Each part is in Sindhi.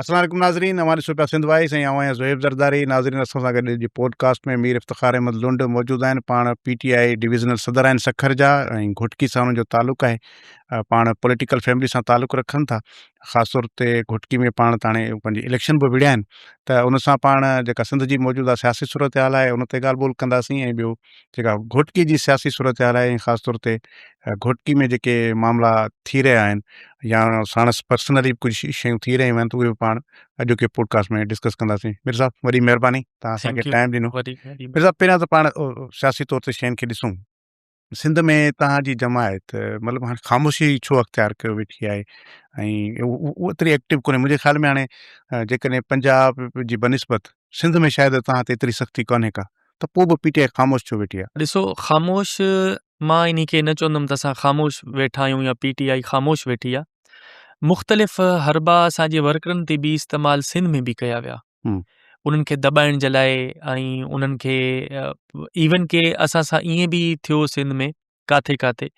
السلام عليڪم ناظرين اوهان ڏسو پيا سنڌ وائس ۽ آئون آهيان زوهيب زرداري ناظرين اسان سان گڏ اڄ پوڊ ڪاسٽ ۾ مير افتخار احمد لنڊ موجود آهن پاڻ پي ٽي I divisional صدر آهن سکر جا ۽ گهوٽڪي سان انهن جو تعلق آهي پاڻ پوليٽيڪل فيملي سان تعلق رکن ٿا خاص طور تي گهوٽڪي ۾ پاڻ تاڻي پنهنجي اليڪشن به وڙهيا آهن ته ان سان پاڻ جيڪا سنڌ جي موجوده سياسي صورتحال آهي ان تي ڳالهه ٻولهه ڪنداسين ۽ ٻيو جيڪا گهوٽڪي جي سياسي صورتحال آهي ۽ خاص طور تي گهوٽڪي ۾ جيڪي معاملا ٿي رهيا آهن يا ساڻس پرسنلي به ڪجهه شيون ٿي رهيون آهن ته اهي به پاڻ اڄوڪي پوڊڪاسٽ ۾ ڊسڪس ڪنداسين مير صاحب وڏي مهرباني تان اسان کي ٽائيم ڏنو مير صاحب پهريان ته پاڻ سياسي طور تي شين کي ڏسون سنڌ ۾ تهان جي جماعت مطلب هاڻي خاموشي ڇو اختيار ڪيو ويٺي آهي ۽ ايتري ايڪٽو ڪونهي منهنجي خيال ۾ هاڻي جيڪڏهن پنجاب جي بنسبت سنڌ ۾ شايد تهان تي ايتري سختي ڪونهي ڪا ته پوء به پي ٽي آء خاموش ڇو ويٺي آهي؟ ڏسو خاموش مان انهي کي نه چوندم ته اسان خاموش ويٺا آهيون يا پي ٽي آء خاموش ويٺي آهي مختلف حربا اسان جي ورڪرن تي به استعمال سنڌ ۾ به ڪيا ويا انهن کي دٻائڻ جي لاء ۽ انهن کي ايون ڪي اسان سان ائين به ٿيو سنڌ ۾ ڪاٿي ڪاٿي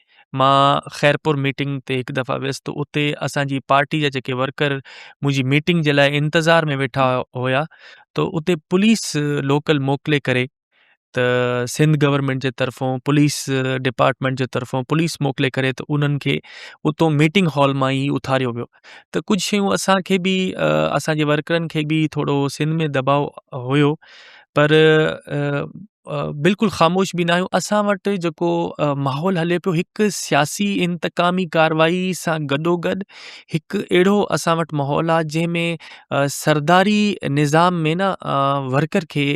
مان خيرپور ميٽنگ تي هڪ دفعا ويس ته اتي اسان جي پارٽي جا جيڪي ورڪر منهنجي ميٽنگ جي لاء انتظار ۾ ويٺا هيا ته اتي پوليس لوڪل موڪلي ڪري ته سنڌ گورنمينٽ جي طرفون پوليس ڊپارٽمينٽ جي طرفون پوليس موڪلي ڪري ته انهن کي اتو ميٽنگ هال مان ئي اٿاريو ويو ته ڪجهه شيون اسان کي به اسان جي ورڪرن کي به ٿورو سنڌ ۾ دٻاء هيو پر بلڪل خاموش به نه آهيون اسان وٽ جيڪو ماحول هلي پيو هڪ سياسي انتقامي ڪارروائي سان گڏو گڏ هڪ اهڙو اسان وٽ ماحول آهي جنهن ۾ سرداري نظام ۾ نه ورڪر کي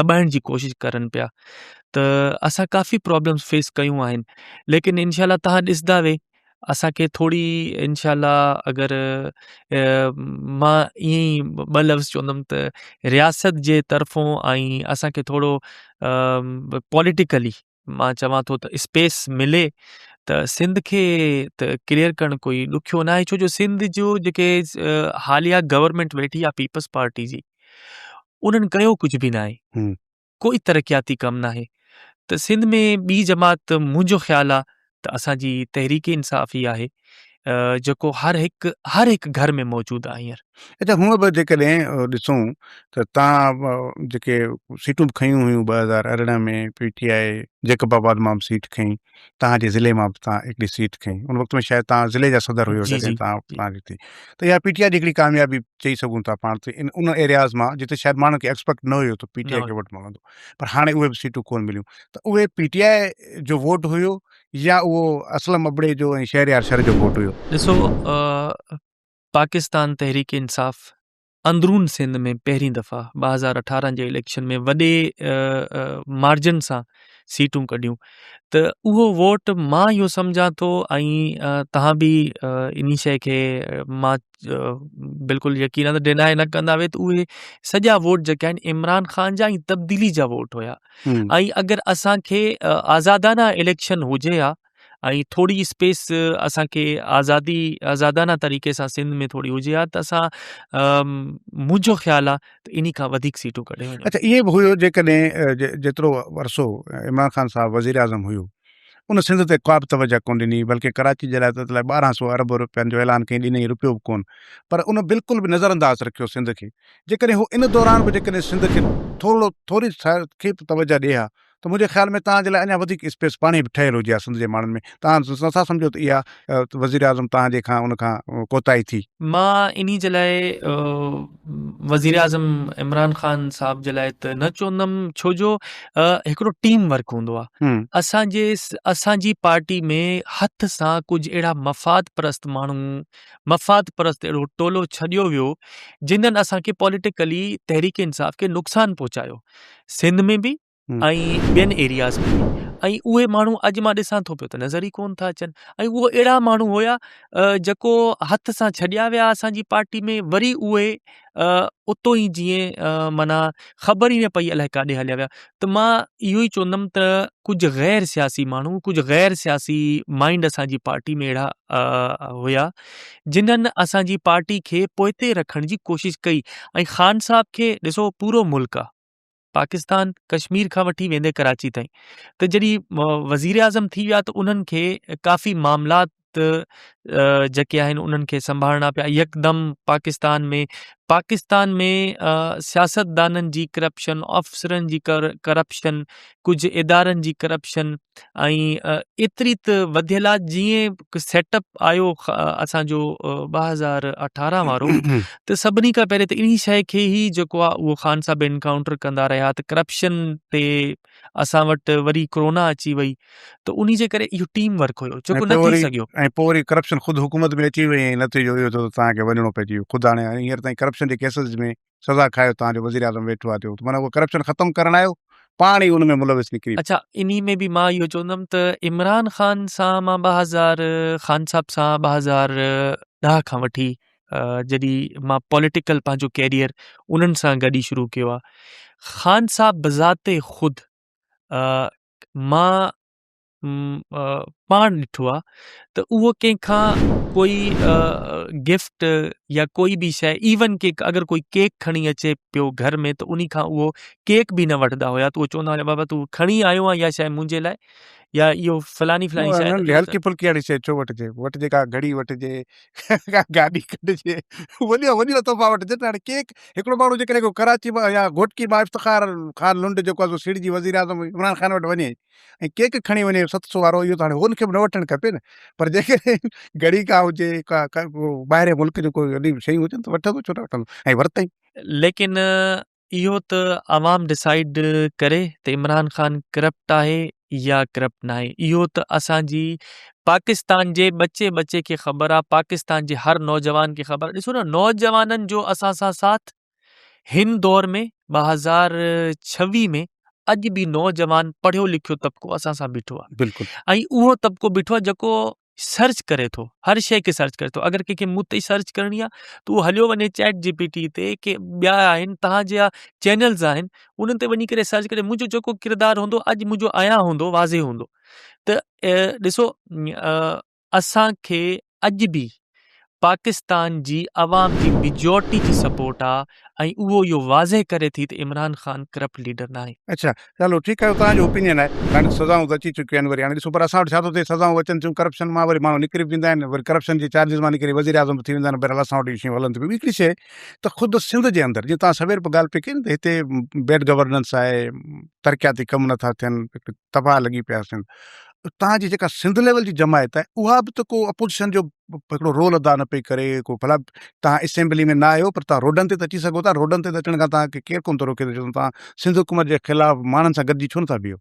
دٻائڻ جي ڪوشش ڪرن پيا ته اسان ڪافي پرابلمس فيس ڪيون آهن ليڪن انشاء الله تهان ڏسندا وي اسان کي ٿوري انشاء الله اگر مان ائين ئي ٻه لفظ چوندم ته رياست جي طرفون ۽ اسان کي ٿورو پوليٽيڪلي مان چوان ٿو ته اسپيس ملي ته سنڌ کي ته ڪليئر ڪرڻ ڪوئي ڏکيو ناهي ڇو جو سنڌ جو جيڪي حاليه گورنمينٽ ويٺي آهي پيپلز پارٽي جي انهن ڪيو ڪجهه به ناهي ڪوئي ترقياتي ڪم ناهي ته سنڌ ۾ ٻي جماعت منهنجو خيال آهي ته اسان جي تحريڪ انصاف ئي آهي جيڪو هر هڪ هر هڪ گهر ۾ موجود آهي هينئر. اچا هونء به جيڪڏهن ڏسون ته تان جيڪي سيٽون به کنيون هيون 2018 ۾ پي ٽي آء جيڪب آباد مان به سيٽ کنئي تان جي ضلعي مان به تان هڪڙي سيٽ کنئي ان وقت ۾ شايد تان ضلعي جا صدر هيو جڏهن تان تان جي ٿي ته اها پي ٽي آء جي هڪڙي ڪاميابي چئي سگهون ٿا پاڻ ته ان ان ايرياز مان جتي شايد ماڻهن کي ايڪسپيڪٽ نه هيو ته پي ٽي آء کي ووٽ ملندو پر هاڻي اهي به سيٽون ڪونه مليون ته اهي پي ٽي آء جو ووٽ هيو يا اهو اسلم ابڙي جو ۽ شهريار شر جو ووٽ هيو. ڏسو پاڪستان تحريڪ انصاف اندرون سنڌ ۾ پهرين دفعا 2018 جي اليڪشن ۾ وڏي مارجن سان سيٽون ڪڍيون ته اهو ووٽ مان اهو سمجهان ٿو ۽ تهان به انهي شيء کي مان بلڪل يقين آهي ته ڊينائي نه ڪندا وي ته اهي سڄا ووٽ جيڪي آهن عمران خان جا ۽ تبديلي جا ووٽ هيا ۽ اگر اسان کي آزادانه اليڪشن هجي ها ۽ ٿوري اسپيس اسان کي آزادي آزادانه طريقي سان سنڌ ۾ ٿوري هجي ها ته اسان منهنجو خيال آهي ته انهي کان وڌيڪ سيٽون ڪڍي وڃون. اچا ائين به هيو جيڪڏهن جيترو عرصو عمران خان صاحب وزيراعظم هيو ان سنڌ تي ڪا به توجه ڪونه ڏني بلڪه ڪراچي جي لاء ته الائي ٻارهن سو ارب روپين جو اعلان ڪيائين ڏنائين روپيو به ڪونه پر ان بلڪل به نظر انداز رکيو سنڌ کي جيڪڏهن هو ان دوران به جيڪڏهن سنڌ کي ٿورڙو ٿوري کي به توجه ڏي ها ته منهنجي خيال ۾ توهان جي لاء اڃا وڌيڪ اسپيس پاڻهي به ٺهيل هجي ها سنڌ جي ماڻهن ۾ توهان نٿا سمجهو ته اها وزيراعظم توهان جي کان ان کان ڪوتاهي ٿي. مان انهي جي لاء وزيراعظم عمران خان صاحب جي لاء ته نه چوندم ڇو جو هڪڙو ٽيم ورڪ هوندو آهي اسان جي اسان جي پارٽي ۾ هٿ سان ڪجهه اهڙا مفاد پرست ماڻهو مفاد پرست اهڙو ٽولو ڇڏيو ويو جنھن اسان کي پوليٽيڪلي تحريڪ انصاف کي نقصان پهچايو سنڌ ۾ به ۽ ٻين ايرياز ۾ به ۽ اهي ماڻهو اڄ مان ڏسان ٿو پيو ته نظر ئي ڪون ٿا اچن ۽ اهو اهڙا ماڻهو هيا جيڪو هٿ سان ڇڏيا ويا اسان جي پارٽي ۾ وري اهي اتو ئي جيئن معنيٰ خبر ئي نه پئي الائي ڪاڏي هليا ويا ته مان اهو ئي چوندم ته ڪجهه غير سياسي ماڻهو ڪجهه غير سياسي مائنڊ اسان جي پارٽي ۾ اهڙا هيا جنھن اسان جي پارٽي کي پوئتي رکڻ جي ڪوشش ڪئي ۽ خان صاحب کي ڏسو پورو ملڪ آ پاڪستان ڪشمير کان وٺي ويندي ڪراچي تائين ته جڏهن وزيراعظم ٿي ويا ته انهن کي ڪافي معاملات حالات جيڪي آهن انهن کي سنڀالڻا پيا يڪدم پاڪستان ۾ پاڪستان ۾ سياستدانن جي ڪرپشن آفيسرن جي ڪرپشن ڪجهه ادارن جي ڪرپشن ۽ ايتري ته وڌيل آ جيئن سيٽ اپ آيو اسان جو 2018 وارو ته سڀني کان پهرين ته انهي شيء کي ئي جيڪو آ اهو خان صاحب انڪائونٽر ڪندا رهيا ته ڪرپشن تي اسان وٽ وري ڪرونا اچي وئي ته انهي جي ڪري اهو ٽيم ورڪ هيو جيڪو نه ٿي سگهيو. ۽ پوء وري ڪرپشن خود حڪومت ۾ اچي وئي ۽ نتيجو اهو ٿيو ته توهان کي وڃڻو پئجي ويو خود هاڻي هينئر تائين ڪرپشن جي ڪيسز ۾ سزا کايو توهان جو وزيراعظم ويٺو آهي ٿيو معنيٰ اهو ڪرپشن ختم ڪرڻ آيو پاڻ ئي ان ۾ ملوث نڪري. اڇا انهي ۾ به مان اهو چوندم ته عمران خان سان مان 2000 خان صاحب سان 2010 کان وٺي جڏهن مان پوليٽيڪل پنهنجو ڪيريئر انهن سان گڏ ئي شروع ڪيو آهي خان صاحب بذات خود مان پاڻ ڏٺو آ ته اهو ڪنهن کان ڪوئي گفٽ يا ڪوئي به شيء ايون ڪي اگر ڪوئي ڪيڪ کڻي اچي پيو گهر ۾ ته انهي کان اهو ڪيڪ به نه وٺندا هيا ته اهو چوندا هيا بابا تون کڻي آيو آهين اها شيء منهنجي لاء يا اهو فلاني فلاني شيء هلڪي ڦلڪي اهڙي شيء ڇو وٺجي وٺجي ڪا گهڙي وٺجي ڪا گاڏي ڪڍجي وڏا وڏا تحفا وٺجن هاڻي ڪيڪ هڪڙو ماڻهو جيڪڏهن ڪو ڪراچي مان يا گهوٽڪي مان افتخار خان لنڊ جيڪو آهي سو سيڙجي وزيراعظم عمران خان وٽ وڃي ۽ ڪيڪ کڻي وڃي 700 وارو اهو ته هاڻي هن کي به نه وٺڻ کپي نه پر جيڪڏهن گهڙي ڪا هجي ڪا ٻاهرين ملڪ جو ڪو وڏي شيون هجن ته وٺندو ڇو نه وٺندو ۽ ورتائين. ليڪن اهو ته عوام ڊسائيڊ ڪري ته عمران خان ڪرپٽ آهي يا ڪرپٽ ناهي اهو ته اسان جي پاڪستان جي ٻچي ٻچي کي خبر آهي پاڪستان جي هر نوجوان کي خبر آهي ڏسو نه نوجوانن جو اسان سان ساٿ هن دور ۾ 2026 ۾ اڄ به نوجوان پڙهيو لکيو طبقو اسان سان بيٺو آهي بلڪل ۽ اهو طبقو بيٺو آهي جيڪو سرچ ڪري ٿو هر شيء کي سرچ ڪري ٿو اگر ڪنهن کي مون تي سرچ ڪرڻي آهي ته اهو هليو وڃي چيٽ جي پي ٽي تي ڪي ٻيا آهن تهان جا چينلز آهن انهن تي وڃي ڪري سرچ ڪري منهنجو جيڪو ڪردار هوندو اڄ منهنجو آيا هوندو واضح هوندو ته ڏسو اسان کي اڄ به پاڪستان جي عوام جي ميجورٽي جي سپورٽ آ ۽ اهو اهو واضح ڪري ٿي ته عمران خان ڪرپٽ ليڊر ناهي. اڇا هلو ٺيڪ آهي توهان جو اوپينين آهي هاڻي سزائون ته اچي چڪيون آهن وري هاڻي ڏسو پر اسان وٽ ڇا ٿو ٿئي سزائون اچن ٿيون ڪرپشن مان وري ماڻهو نڪري به ويندا آهن وري ڪرپشن جي چارجز مان نڪري وزير اعظم به ٿي ويندا آهن بهرحال اسان وٽ اهي شيون هلن ٿيون ٻي هڪڙي شيء ته خود سنڌ جي اندر جيئن توهان سوير به ڳالهه پئي ڪئي نه ته هتي بيڊ گورننس آهي ترقياتي ڪم نٿا ٿين تباهه لڳي پيا سنڌ تان جي جيڪا سنڌ ليول جي جماعت آهي اها به ته ڪو اپوزيشن جو هڪڙو رول ادا نه پئي ڪري ڪو ڀلا تان اسيمبلي ۾ نه آهيو پر تان روڊن تي ته اچي سگهو ٿا روڊن تي ته اچڻ کان تان کي ڪير ڪونه ٿو روڪي ته تان سنڌ حڪومت جي خلاف ماڻهن سان گڏجي ڇو نٿا بيهو.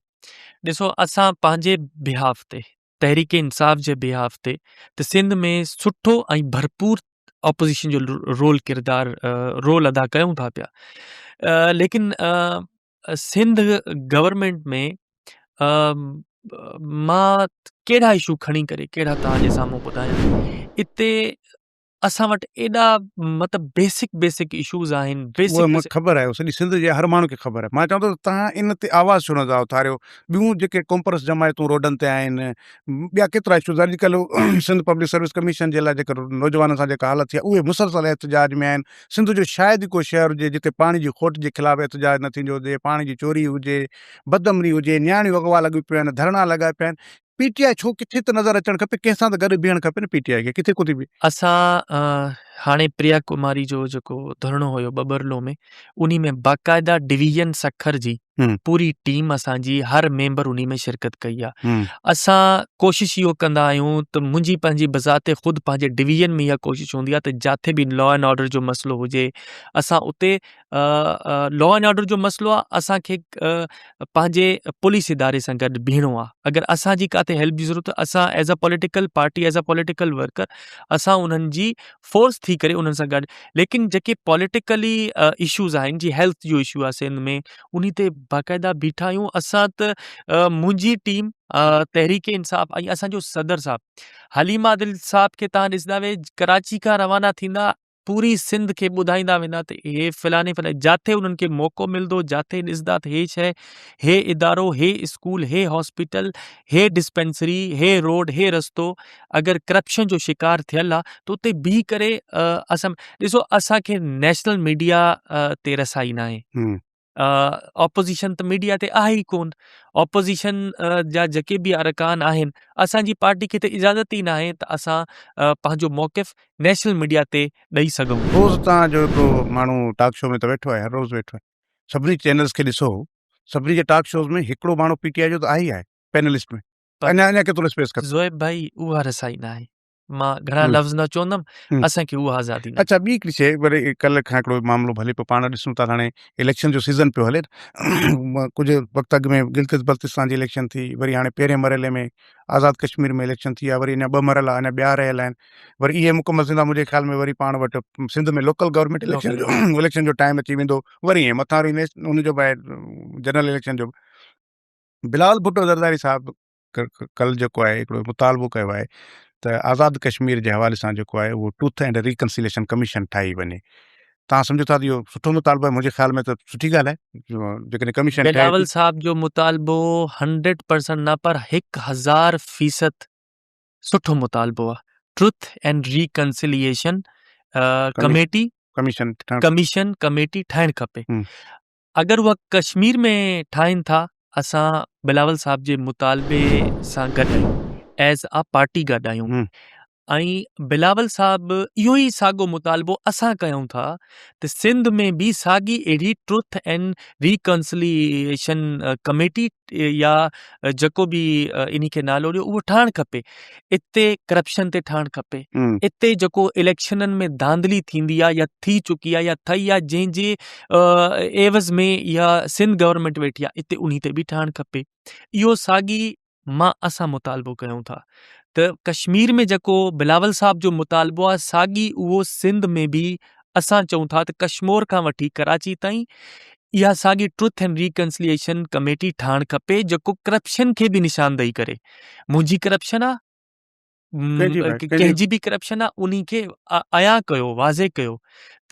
ڏسو اسان پنهنجي بيهاف تي تحريڪ انصاف جي بيهاف تي ته سنڌ ۾ سٺو ۽ ڀرپور اپوزيشن جو رول ڪردار رول ادا ڪيون ٿا پيا ليڪن سنڌ گورنمينٽ ۾ مان ڪهڙا اشو کڻي ڪري ڪهڙا توهان جي سامهون ٻڌايان اتي اسان وٽ ايڏا مطلب بيسڪ بيسڪ اشوز آهن بيسڪ مون خبر آهي سڄي سنڌ جي هر ماڻهو کي خبر آهي مان چوان ٿو توهان ان تي آواز ڇو نٿا اٿاريو ٻيون جيڪي قومپرست جماعتون روڊن تي آهن ٻيا ڪيترا اشوز اڄ ڪلهه سنڌ پبلڪ سروس ڪميشن جي لاء جيڪا نوجوانن سان جيڪا حالت ٿي آهي اهي مسلسل احتجاج ۾ آهن سنڌ جو شايد ئي ڪو شهر هجي جتي پاڻي جي کوٽ جي خلاف احتجاج نه ٿيندو هجي، پاڻي جي چوري هجي، بدامني هجي، نياڻيون اغوا لڳيون پيون آهن، ڌرڻا لڳا پيا آهن، پي ٽي آء ڇو ڪٿي ته نظر اچڻ کپي، ڪنهن سان ته گڏ بيهڻ کپي نه پي ٽي آء کي ڪٿي ڪو ٿي بيهي. اسان هاڻي پريا ڪماري جو جيڪو ڌرڻو هيو ٻٻرلو ۾ انهي ۾ باقاعده ڊويزن سکر جي پوري ٽيم اسان جي هر ميمبر انهي ۾ شرڪت ڪئي آ اسان ڪوشش اهو ڪندا آهيون ته منهنجي پنهنجي بذات خود پنهنجي ڊويزن ۾ اها ڪوشش هوندي آ ته جاٿي به لا اينڊ آرڊر جو مسئلو هجي اسان اتي لا اينڊ آرڊر جو مسئلو آ اسان کي پنهنجي پوليس اداري سان گڏ بيهڻو آ اگر اسان جي ڪاٿي هيلپ جي ضرورت اسان as a political party as a political worker اسان انهن جي فورس ٿي ڪري انهن سان گڏ ليڪن جيڪي پوليٽيڪلي اشوز آهن جي هيلٿ جو اشو آهي سنڌ ۾ انهي تي باقاعده بيٺا آهيون اسان ته منهنجي ٽيم تحريڪ انصاف ۽ اسان جو صدر صاحب حليم عادل صاحب کي تهان ڏسندا وي ڪراچي کان روانا ٿيندا پوري سنڌ کي ٻڌائيندا ويندا ته هي فلاني فلاني جاٿي انهن کي موقعو ملندو جاٿي ڏسندا ته هي شيء هي ادارو هي اسڪول هي هاسپيٽل هي ڊسپينسري هي روڊ هي رستو اگر ڪرپشن جو شڪار ٿيل آ ته اتي بيهي ڪري اسان ڏسو اسان کي نيشنل ميڊيا تي رسائي ناهي. اپوزيشن ته ميڊيا تي آهي ئي ڪون اپوزيشن جا جيڪي به ارڪان آهن اسان جي پارٽي کي ته اجازت ئي ناهي ته اسان پنهنجو موقف نيشنل ميڊيا تي ڏئي سگهون. روز تان جو هڪڙو ماڻهو ٽاڪ شو ۾ ته ويٺو آهي هر روز ويٺو آهي سڀني چينلز کي ڏسو سڀني جي ٽاڪ شوز ۾ هڪڙو ماڻهو پي ٽي آء جو ته آهي ئي آهي پينلسٽ ۾ اڃا اڃا ڪيترو اسپيس کپي. زويب ڀائي اها رسائي ناهي مان گهڻا لفظ نه چوندم اسان کي اها آزادي ناهي. اڇا ٻي هڪڙي شيء وري ڪلهه کان هڪڙو معاملو به هلي پيو پاڻ ڏسون ٿا هاڻي اليڪشن جو سيزن پيو هلي ڪجهه وقت اڳ ۾ گلگت بلتستان جي اليڪشن ٿي وري هاڻي پهرين مرحلي ۾ آزاد ڪشمير ۾ اليڪشن ٿي آهي وري اڃا ٻه مرحلا اڃا ٻيا رهيل آهن وري اهي مڪمل ٿيندا منهنجي خيال ۾ وري پاڻ وٽ سنڌ ۾ لوڪل گورنمينٽ اليڪشن جو اليڪشن جو ٽائيم اچي ويندو وري ائين مٿان وري ان جو به آهي جنرل اليڪشن جو بلاول ڀٽو زرداري صاحب ڪل جيڪو آهي هڪڙو مطالبو ڪيو آهي ته آزاد ڪشمير جي حوالي سان جيڪو آهي اهو ٽروٿ اينڊ ريڪنسيليشن ڪميشن ٺاهي وڃي تان سمجهو ٿا ته اهو سٺو مطالبو آهي منهنجي خيال ۾ ته سٺي ڳالهه آهي جيڪڏهن ڪميشن بلاول صاحب جو مطالبو 100% نه پر 1000% سٺو مطالبو آهي truth and reconciliation committee commission commission committee ٺاهڻ کپي اگر اها ڪشمير ۾ ٺاهين ٿا اسان بلاول صاحب جي مطالبي سان گڏ آهيون ايز آ پارٽي گڏ آهيون ۽ بلاول صاحب اهو ئي ساڳو مطالبو اسان ڪيون ٿا ته سنڌ ۾ به ساڳي اهڙي ٽروٿ اينڊ ريڪنسليشن ڪميٽي يا جيڪو به انهي کي نالو ڏيو اهو ٺاهڻ کپي اتي ڪرپشن تي ٺهڻ کپي اتي جيڪو اليڪشنن ۾ ڌانڌلي ٿيندي آ يا ٿي چڪي آ يا ٿئي آ جنهن جي عيوض ۾ اها سنڌ گورنمينٽ ويٺي آ اتي انهي تي به ٺهڻ کپي اهو ساڳي مان اسان مطالبو ڪيون ٿا ته ڪشمير ۾ جيڪو بلاول صاحب جو مطالبو آ ساڳي اهو سنڌ ۾ به اسان چئون ٿا ته ڪشمور کان وٺي ڪراچي تائين اها ساڳي ٽروٿ اينڊ ريڪنسليئيشن ڪميٽي ٺاهڻ کپي جيڪو ڪرپشن کي به نشاندهي ڪري منهنجي ڪرپشن آ ڪنهن جي به ڪرپشن آ انهي کي عيان ڪيو واضح ڪيو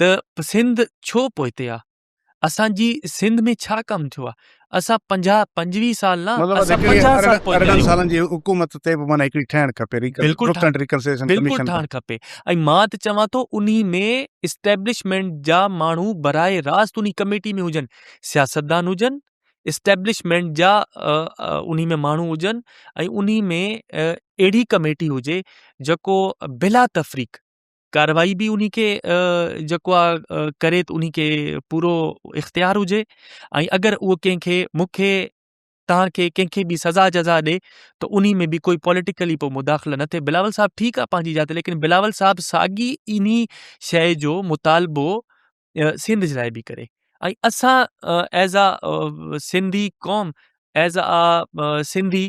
ته سنڌ ڇو پوئتي آ اسان جي سنڌ ۾ ڇا ڪم ٿيو آ اسان 50 25 سال نه مطلب اسان 50 سال پوئتي 18 سالن جي حڪومت تي به معنيٰ هڪڙي ٺهڻ کپي بلڪل ريڪنسليشن ڪميشن ٺهڻ کپي ۽ مان ته چوان ٿو انهي ۾ اسٽيبلشمينٽ جا ماڻهو براء راست انهي ڪميٽي ۾ هجن سياستدان هجن اسٽيبلشمينٽ جا انهي ۾ ماڻهو هجن ۽ انهي ۾ اهڙي ڪميٽي هجي جيڪو بلا تفريق ڪارروائي به انهي کي جيڪو آ ڪري ته انهي کي پورو اختيار هجي ۽ اگر اهو ڪنهن کي مون کي توهان کي ڪنهن کي به سزا جزا ڏي ته انهي ۾ به ڪوئي پوليٽيڪلي پوء مداخلت نه ٿئي بلاول صاحب ٺيڪ آ پنهنجي جاء تي ليڪن بلاول صاحب ساڳي انهي شيء جو مطالبو سنڌ جي لاء به ڪري ۽ اسان ايز آ سنڌي قوم ايز آ سنڌي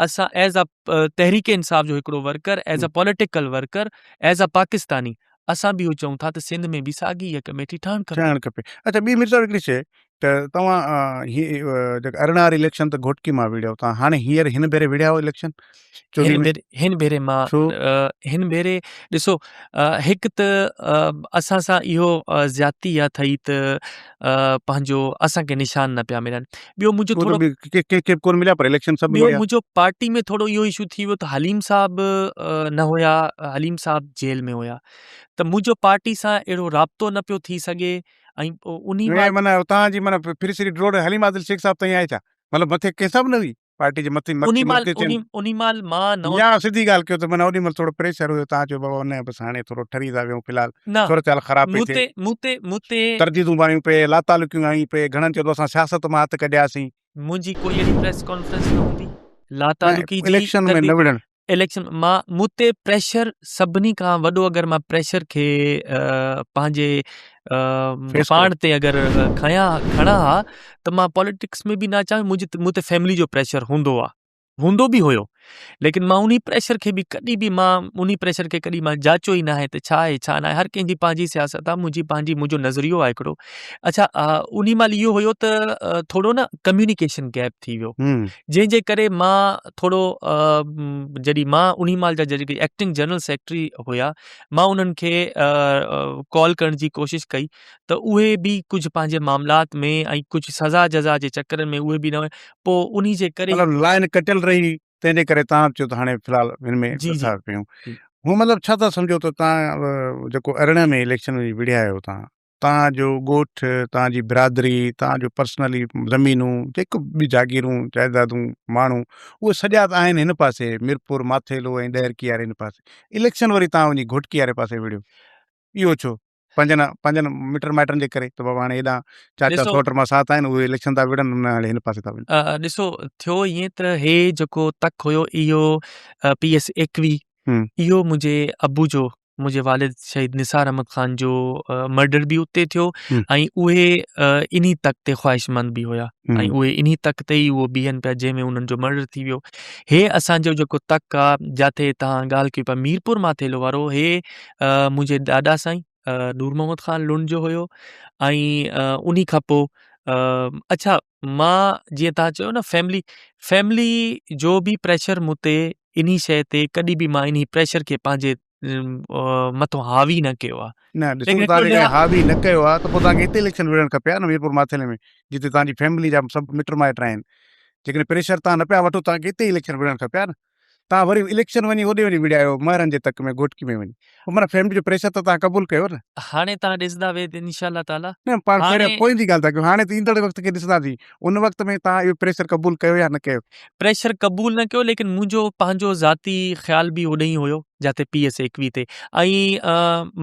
اسان ايز آ تحريڪ انصاف جو هڪڙو worker as a political worker as a Pakistani اسان به اهو چئون ٿا ته سنڌ ۾ به ساڳي اها ڪميٽي ٺهڻ کپي. ٺهڻ کپي. اڇا ٻي مير صاحب هڪڙي شيء ته توهان هي جيڪا 18 واري اليڪشن ته گهوٽڪي مان وڙهيو توهان هاڻي هينئر هن ڀيري وڙهيا آهيو اليڪشن هن ڀيري هن ڀيري مان هن ڀيري ڏسو هڪ ته اسان سان اهو زيادتي اها ٿئي ته پنهنجو اسان کي نشان نه پيا ملن ٻيو منهنجو ٿورو ڪنهن کي به ڪونه مليا پر اليڪشن سڀ ٻيو منهنجو پارٽي ۾ ٿورو اهو اشو ٿي ويو ته حليم صاحب نه هيا حليم صاحب جيل ۾ هيا ته منهنجو پارٽي سان اهڙو رابطو نه پيو ٿي سگهي ۽ انهي معنيٰ توهان جي معنيٰ ڦري سري ڊوڙ حليم عادل شيخ صاحب تائين آئي ڇا مطلب مٿي ڪنهن سان به نه هئي پارٽي جي مٿي انهي مهل انهي مهل مان نئون يا سڌي ڳالهه ڪيو ته معنيٰ اوڏي مهل ٿورو پريشر هيو تان چيو بابا نه بس هاڻي ٿورو ٺري ٿا ويهون في الحال صورتحال خراب پئي ٿئي مون تي مون تي ترديدون به آيون پئي لاتعلقيون آيون پئي گهڻن چيو ته اسان سياست مان هٿ ڪڍياسين. منهنجي ڪوئي اهڙي پريس ڪانفرنس نه هوندي لاتعلقي جي اليڪشن ۾ نه وڙهڻ. اليڪشن مان مون تي پريشر سڀني کان وڏو اگر مان پريشر کي پنهنجي پاڻ تي اگر کڻان کڻان ها ته مان پاليٽڪس ۾ به نه اچان منهنجي مون تي فيملي جو پريشر هوندو آ هوندو به هيو ليڪن مان انهي پريشر کي به ڪڏهن به مان انهي پريشر کي ڪڏهن مان جاچيو ئي ناهي ته ڇا آهي ڇا ناهي هر ڪنهن جي پنهنجي سياست آ منهنجي پنهنجي منهنجو نظريو آهي هڪڙو اڇا انهي مهل اهو هيو ته ٿورو نه ڪميونيڪيشن گيپ ٿي ويو جنهن جي ڪري مان ٿورو جڏهن مان انهي مهل جا جيڪي ايڪٽنگ جنرل سيڪريٽري هيا مان انهن کي ڪال ڪرڻ جي ڪوشش ڪئي ته اهي به ڪجهه پنهنجي معاملات ۾ ۽ ڪجهه سزا جزا جي چڪر ۾ اهي به نه پوء انهي جي ڪري مطلب لائن ڪٽيل رهي تنهن جي ڪري تان چيو ته هاڻي في الحال هن ۾ جي نٿا پيون هو مطلب ڇا ٿا سمجهو ته تان جيڪو 18 ۾ اليڪشن وڙهيا آهيو تان توهان جو ڳوٺ، توهان جي برادري، توهان جو پرسنلي زمينون، جيڪو به جاگيرون، جائدادون، ماڻهو اهي سڄا ته آهن هن پاسي ميرپور ماٿيلو ۽ ڏهرڪي واري هن پاسي. اليڪشن وري توهان وڃي گهوٽڪي واري پاسي وڙهيو. اهو ڇو؟ پنهنجن پنهنجن مٽن مائٽن جي ڪري ته بابا هاڻي هيڏانهن چاچا سوٽ مان ساٿ آهن اهي اليڪشن ٿا وڙهن نه هاڻي هن پاسي ٿا وڃن. ڏسو ٿيو ائين ته هي جيڪو تڪ هيو اهو پي ايس 21 اهو منهنجي ابو جو منهنجي والد شهيد نثار احمد خان جو مرڊر به اتي ٿيو ۽ اهي انهي تڪ تي خواهشمند به هيا ۽ اهي انهي تڪ تي ئي اهو بيهن پيا جنهن ۾ انهن جو مرڊر ٿي ويو هي اسان جو جيڪو تڪ آ جاٿي توهان ڳالهه ڪيو پيا ميرپور ماٿيلو وارو هي منهنجي ڏاڏا سائين نور محمد خان لنڊ جو هيو ۽ انهي کان پوء اڇا مان جيئن توهان چيو نه فيملي فيملي جو به پريشر مون تي انهي شيء تي ڪڏهن به مان انهي پريشر کي پنهنجي مٿو حاوي نه ڪيو آهي. نه ڏسو توهان جيڪڏهن حاوي نه ڪيو آهي ته پوء توهان کي هتي اليڪشن وڙهڻ کپي ها نه ميرپور ماٿيلي ۾ جتي توهان جي فيملي جا سڀ مٽ مائٽ آهن جيڪڏهن پريشر توهان نه پيا وٺو توهان کي هتي ئي اليڪشن وڙهڻ کپي ها نه. توهان وري اليڪشن وڃي هوڏي وڃي وڙهيا آهيو مهرن جي تڪ ۾ گهوٽڪي ۾ وڃي پوء معنيٰ فيملي جو پريشر ته توهان قبول ڪيو نه. هاڻي توهان ڏسندا ويهه ته انشاء الله تعاليٰ نه پاڻ پهريان پوئين جي ڳالهه ٿا ڪيون هاڻي ته ايندڙ وقت کي ڏسنداسين ان وقت ۾ توهان اهو پريشر قبول ڪيو يا نه ڪيو. پريشر قبول نه ڪيو ليڪن منهنجو پنهنجو ذاتي خيال به هوڏي ئي هيو جاتي پي ايس 21 تي ۽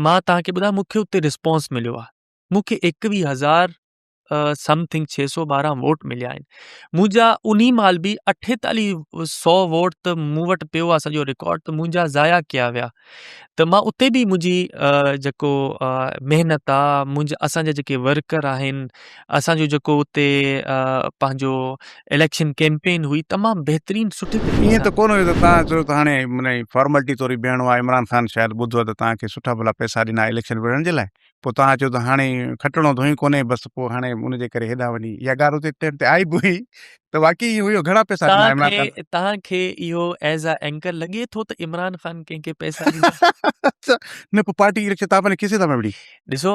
مان توهان کي ٻڌايان مون کي اتي رسپانس مليو آهي مون کي 21 هزار سم ٿنگ 612 ووٽ مليا آهن منهنجا انهي مهل به 48 سو ووٽ ته مون وٽ پيو آهي سڄو رڪارڊ ته منهنجا ضايع ڪيا ويا ته مان اتي به منهنجي جيڪو محنت آ منهنجا اسان جا جيڪي ورڪر آهن اسان جو جيڪو اتي پنهنجو اليڪشن ڪيمپين هئي تمام بهترين سٺي طريقي ائين ته ڪونه هيو ته تان چيو ته هاڻي معني فارملٽي طور ئي بيهڻو آهي عمران خان شايد ٻڌو ته تان کي سٺا ڀلا پئسا ڏنا اليڪشن وڙهڻ جي لاء پوء توهان چيو ته هاڻي کٽڻو ڌوئي ڪونهي بس پوء هاڻي ان جي ڪري هيڏانهن وڃي اها ڳالهه اتي ٽيم تي آئي به هئي ته واقعي ائين هيو گهڻا پئسا ڏنا عمران خان توهان کي اهو ايز آ اينڪر لڳي ٿو ته عمران خان ڪنهن کي پئسا ڏيندو؟ اڇا نه پوء پارٽي اليڪشن توهان پنهنجي کيسي تان پيا وڙهي. ڏسو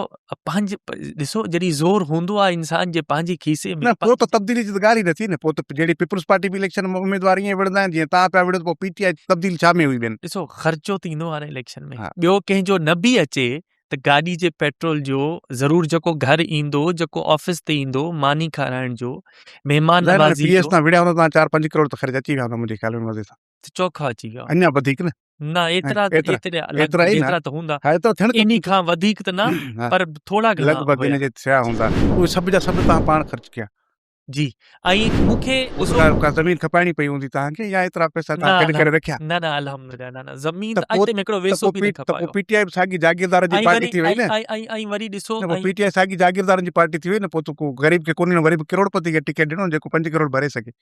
پنهنجي ڏسو جڏهن زور هوندو آهي انسان جي پنهنجي کيسي ۾ نه پوء ته تبديلي جي ته ڳالهه ئي نه ٿي نه پوء ته جهڙي پيپلز پارٽي به اليڪشن ۾ اميدوار ائين وڙهندا آهن جيئن توهان پيا وڙهو ته پوء پي ٽي آء تبديل ڇا ۾ هئي ٻين. ڏسو خرچو ٿيندو آهي نه اليڪشن ۾ ٻيو ڪنهن جو نه به اچي ته گاڏي جي پيٽرول جو ضرور جيڪو گهر ايندو جيڪو آفيس تي ايندو ماني کارائڻ جو مهمان نوازي جو. پي ايس تان وڙهيا هوندا تان 4 5 ڪروڙ ته خرچ اچي ويا هوندا منهنجي خيال ۾ مزي سان. ته چوکا اچي ويا. اڃا وڌيڪ نه. نه ايترا ايترا ايترا ئي نه ته هوندا. ها ايترا ٿيڻ انهي کان وڌيڪ ته نه پر ٿورا گهڻا لڳ ڀڳ ان جي ٿيا هوندا. اهي سڀ جا سڀ تان پاڻ خرچ ڪيا. جي ۽ مون کي ڏسو ڪا ڪا زمين کپائڻي پئي هوندي توهان کي يا ايترا پئسا توهان گڏ ڪري رکيا؟ نه نه الحمدلله نه نه زمين ته اڄ تائين هڪڙو ويسو به نه کپايو. ته پوء پي ٽي آء به ساڳي جاگيردارن جي پارٽي ٿي وئي نه. ۽ وري ڏسو نه پوء پي ٽي آء ساڳي جاگيردارن جي پارٽي ٿي وئي نه پوء ته ڪو غريب کي ڪونه ڏنو وري به ڪروڙ پتي کي ٽڪيٽ ڏنو جيڪو 5 ڪروڙ ڀري سگهي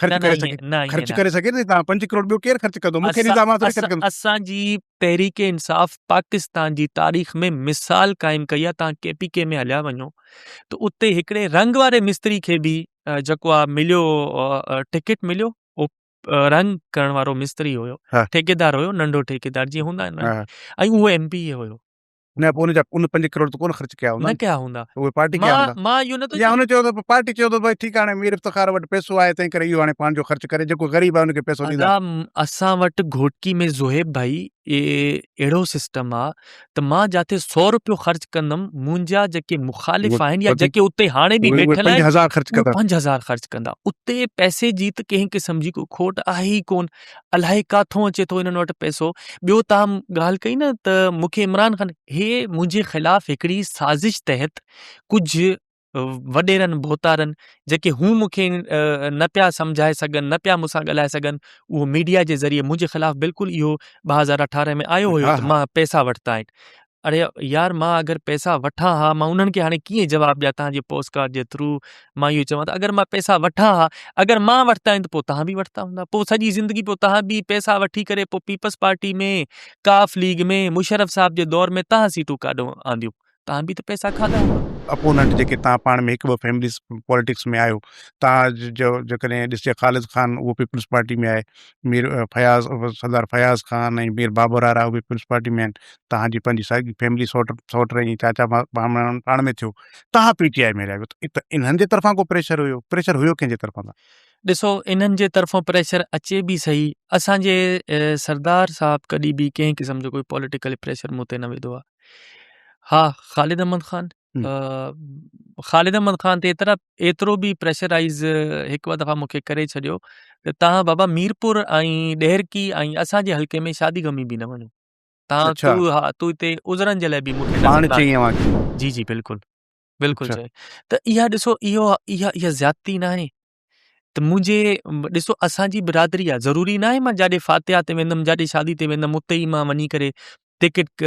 خرچ ڪري سگهي خرچ ڪري سگهي نه توهان 5 ڪروڙ ٻيو ڪير خرچ ڪندو مون کي ڏيندا مان ٿوري خرچ ڪندس. اسان جي تحريڪ انصاف پاڪستان جي تاريخ ۾ مثال قائم ڪئي آهي توهان ڪي پي ڪي ۾ هليا وڃو ته اتي هڪڙي رنگ واري مستري کي به جيڪو آ مليو ٽڪيٽ مليو او رنگ ڪرڻ وارو مستري هيو ٺيڪيدار هيو ننڍو ٺيڪيدار جيئن هوندا آهن ۽ اهو ايم پي اي هيو. نه پوء ان جا ان 5 ڪروڙ ته ڪونه خرچ ڪيا هوندا نه ڪيا هوندا اهي پارٽي ڪيا هوندا مان اهو نه ٿو يا هن چيو ته پارٽي چيو ته ڀائي ٺيڪ آهي هاڻي مير افتخار وٽ پئسو آهي تنهن ڪري اهو هاڻي پنهنجو خرچ ڪري جيڪو غريب آهي ان کي پئسو ڏيندا. ادا اسان وٽ گهوٽڪي ۾ زوهيب ڀائي اهڙو سسٽم آ ته مان جاٿي سو روپيو خرچ ڪندم منهنجا جيڪي مخالف آهن يا جيڪي اتي هاڻي به ويٺل آهن 5000 خرچ ڪندا 5000 خرچ ڪندا اتي پئسي جي ته ڪنهن قسم جي ڪو کوٽ آهي ئي ڪون الائي ڪاٿون اچي ٿو انهن وٽ پئسو. ٻيو تان ڳالهه ڪئي نه ته مون کي عمران خان هي منهنجي خلاف هڪڙي سازش تحت ڪجهه وڏيرن ڀوتارن جيڪي هو مون کي نه پيا سمجهائي سگهن نه پيا مون سان ڳالهائي سگهن اهو ميڊيا جي ذريعي منهنجي خلاف بلڪل اهو 2018 ۾ آيو هيو ته مان پئسا ورتا آهن اڙي يار مان اگر پئسا وٺان ها مان انهن کي هاڻي ڪيئن جواب ڏيان تهان جي پوسٽ ڪارڊ جي ٿرو مان اهو چوان ته اگر مان پئسا وٺان ها اگر مان ورتا آهن ته پوء تهان به ورتا هوندا پوء سڄي زندگي پوء تهان به پئسا وٺي ڪري پوء پيپلز پارٽي ۾ قاف ليگ ۾ مشرف صاحب جي دور ۾ تهان سيٽون ڪاڏو آنديون تهان به ته پئسا کاڌا هوندا. اپوننٽ جيڪي تهان پاڻ ۾ هڪ ٻه فيمليز پاليٽڪس ۾ آهيو تهان جو جيڪڏهن ڏسجي خالد خان اهو پيپلز پارٽي ۾ آهي مير فياض سردار فياض خان ۽ مير بابر آرا اهي پيپلز پارٽي ۾ آهن توهان جي پنهنجي ساڳي فيملي سوٽ سوٽ ۽ چاچا پاڻ ۾ ٿيو توهان پي ٽي آء ۾ رهيا ته انهن جي طرفان ڪو پريشر هيو پريشر هيو ڪنهن جي طرفان ڏسو انهن جي طرفان پريشر اچي به صحيح اسان جي سردار صاحب ڪڏهن به ڪنهن قسم جو ڪوئي پوليٽيڪل پريشر مون تي نه وڌو آهي. ها خالد احمد خان خالد احمد خان تي ايترا ايترو به پريشرائز هڪ ٻه دفعا مونکي ڪري ڇڏيو ته تهان بابا ميرپور ۽ ڏهرڪي ۽ اسان جي حلقي ۾ شادي غمي به نه وڃو تهان تو ها تو هتي عذرن جي لاء به مونکي نه پاڻ چئي اوهان کي جي جي بلڪل بلڪل چئي ته اها ڏسو اهو اها اها زيادتي ناهي ته منهنجي ڏسو اسان جي برادري آ ضروري ناهي مان جاڏي فاتحه تي ويندم جاڏي شادي تي ويندم اتي ئي مان وڃي ڪري ٽڪيٽ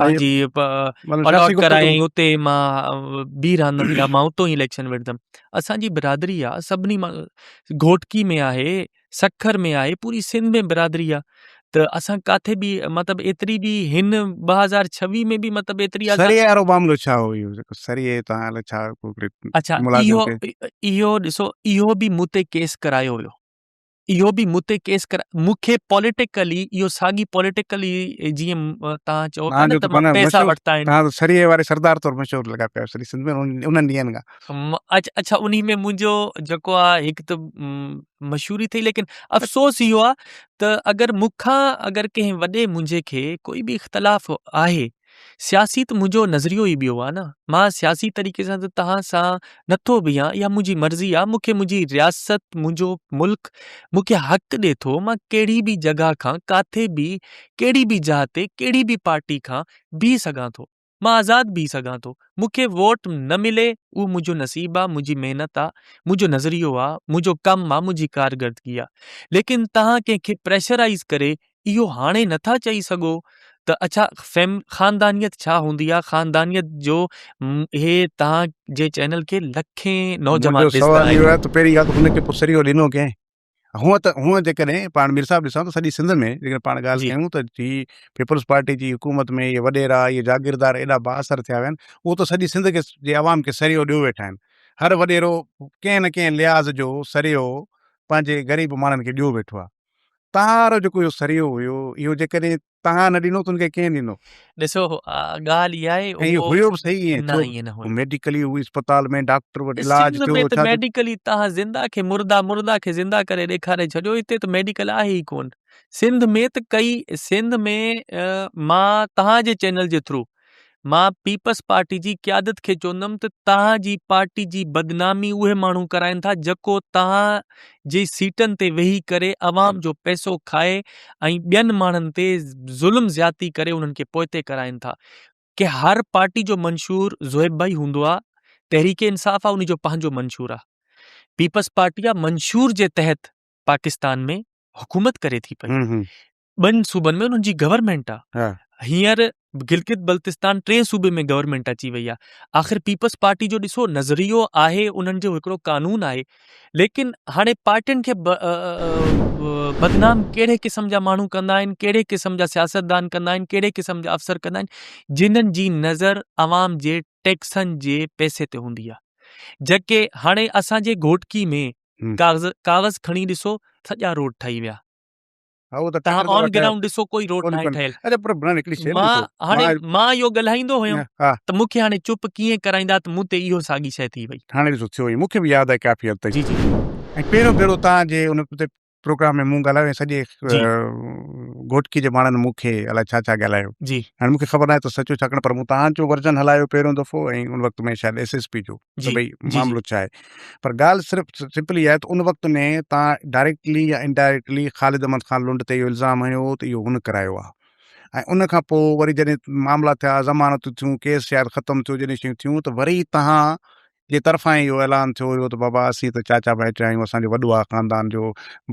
پنهنجي الاٽ ڪرايائين اتي مان بيهي رهندم يا مان اتو ئي اليڪشن وڙهندم اسان جي برادري آ سڀني مان گهوٽڪي ۾ آهي سکر ۾ آهي پوري سنڌ ۾ برادري آ ته اسان ڪاٿي به مطلب ايتري به هن 2026 ۾ به مطلب ايتري سري وارو معاملو ڇا هو اهو جيڪو سري تان الائي ڇا اڇا اهو اهو ڏسو اهو به مون تي ڪيس ڪرايو ويو اهو به مون تي ڪيس ڪرا مون کي پوليٽيڪلي اهو ساڳي پوليٽيڪلي جيئن تان چئو ٿا نه ته مان پئسا ورتا آهن تان سري واري سردار طور مشهور لڳا پيا سڄي سنڌ ۾ انهن ڏينهن کان اڇا انهي ۾ منهنجو جيڪو آ هڪ ته مشهوري ٿي ليڪن افسوس اهو آ ته اگر مون کان اگر ڪنهن وڏي منهنجي کي ڪوئي به اختلاف آهي سياسي ته منهنجو نظريو ئي ٻيو آ نه مان سياسي طريقي سان ته توهان سان نٿو بيهان اها منهنجي مرضي آ مون کي منهنجي رياست منهنجو ملڪ مون کي حق ڏي ٿو مان ڪهڙي به جڳهه کان ڪاٿي به ڪهڙي به جاء تي ڪهڙي به پارٽي کان بيهي سگهان ٿو مان آزاد بيهي سگهان ٿو. مون کي ووٽ نه ملي اهو منهنجو نصيب آ، منهنجي محنت آ، منهنجو نظريو آ، منهنجو ڪم آ، منهنجي ڪارڪردگي آ. ليڪن توهان ڪنهن کي پريشرائيز ڪري اهو هاڻي نه ٿا چئي سگهو ته اڇا فيم خاندانيت ڇا هوندي آ، خاندانيت جو هي توهان جي چينل کي لکين نوجوان منهنجو ڏسندا سوال اهو آهن. آهي ته پهرين ڳالهه ته هن کي پوء سريو ڏنو ڪنهن؟ هونء ته هونء جيڪڏهن پاڻ مير صاحب ڏسان ته سڄي سنڌ ۾ جيڪڏهن پاڻ ڳالهه ڪيون ته هي پيپلز پارٽي جي حڪومت ۾ اهي وڏيرا اهي جاگيردار ايڏا بااثر ٿيا ويا آهن اهو ته سڄي سنڌ کي جي عوام کي سريو ڏيو ويٺا آهن هر وڏيرو ڪنهن نه ڪنهن لحاظ جو سريو پنهنجي غريب ماڻهن کي ڏيو ويٺو آهي تهان وارو جيڪو اهو سريو هيو اهو جيڪڏهن تهان نه ڏنو ته ان کي ڪنهن ڏنو؟ ڏسو ڳالهه اها آهي ۽ اهو هيو به صحيح ائين نه ائين نه هيو. ميڊيڪلي هو اسپتال ۾ ڊاڪٽر وٽ علاج سنڌ ٿيو ۾ ته ڇا ٿيو. ميڊيڪلي تهان زنده کي مرده مرده کي زنده ڪري ڏيکاري ڇڏيو هتي ته ميڊيڪل آهي ئي ڪون سنڌ ۾ ته ڪئي سنڌ ۾ مان تهان جي چينل جي ٿرو مان پيپلز پارٽي جي قيادت کي چوندم ته توهان جي پارٽي جي بدنامي اهي ماڻهو ڪرائين ٿا جيڪو توهان جي سيٽن تي ويهي ڪري عوام جو پئسو کائي ۽ ٻين ماڻهن تي ظلم زيادتي ڪري انهن کي پوئتي ڪرائين ٿا ڪي هر پارٽي جو منشور زوهيب ڀائي هوندو آ تحريڪ انصاف آ ان جو پنهنجو منشور آ پيپلز پارٽي آ منشور جي تحت پاڪستان ۾ حڪومت ڪري ٿي پئي ٻن صوبن ۾ انهن جي گورنمينٽ آ هينئر گلگت بلتستان ٽئين صوبي ۾ گورنمينٽ اچي وئي آ آخر پيپلز پارٽي جو ڏسو نظريو آهي انهن جو هڪڙو قانون آهي ليڪن هاڻي پارٽين کي بدنام ڪهڙي قسم جا ماڻهو ڪندا آهن ڪهڙي قسم جا سياستدان ڪندا آهن ڪهڙي قسم جا افسر ڪندا آهن جنن جي نظر عوام جي ٽيڪسن جي پئسي تي هوندي آ جيڪي هاڻي اسان جي گهوٽڪي ۾ ڪاغذ ڪاغذ کڻي ڏسو سڄا روڊ ٺهي ويا تهان آن گرائونڊ ڏسو ڪوئي روڊ ناهي ٺهيل مان هاڻي مان اهو ڳالهائيندو هيم ته مون کي هاڻي چپ ڪيئن ڪرائيندا ته مون تي اهو ساڳي شيء ٿي وئي. هاڻي ڏسو ٿيو ائين مون کي به ياد آهي ڪافي حد تائين جي جي ۽ پهريون ڀيرو تهان جي ان تي پروگرام ۾ مون ڳالهايو ۽ سڄي گهوٽڪي جي ماڻهن مون کي الائي ڇا ڇا ڳالهايو جي هاڻي مون کي خبر ناهي ته سچو ڇاڪاڻ پر مون تهان جو ورجن هلايو پهريون دفعو ۽ ان وقت ۾ شايد ايس ايس پي جو ته ڀئي معاملو ڇا آهي پر ڳالهه صرف سمپل اها آهي ته ان وقت ۾ تان ڊائريڪٽلي يا انڊائريڪٽلي خالد احمد خان لنڊ تي اهو الزام هنيو هو ته اهو هن ڪرايو آهي ۽ ان کان پوء وري جڏهن معاملا ٿيا ضمانتون ٿيون ڪيس شايد ختم ٿيو جڏهن شيون ٿيون ته وري تهان جي طرفان اهو اعلان ٿيو هيو ته بابا اسين ته چاچا ڀائٽيا آهيون اسان جو وڏو آهي خاندان جو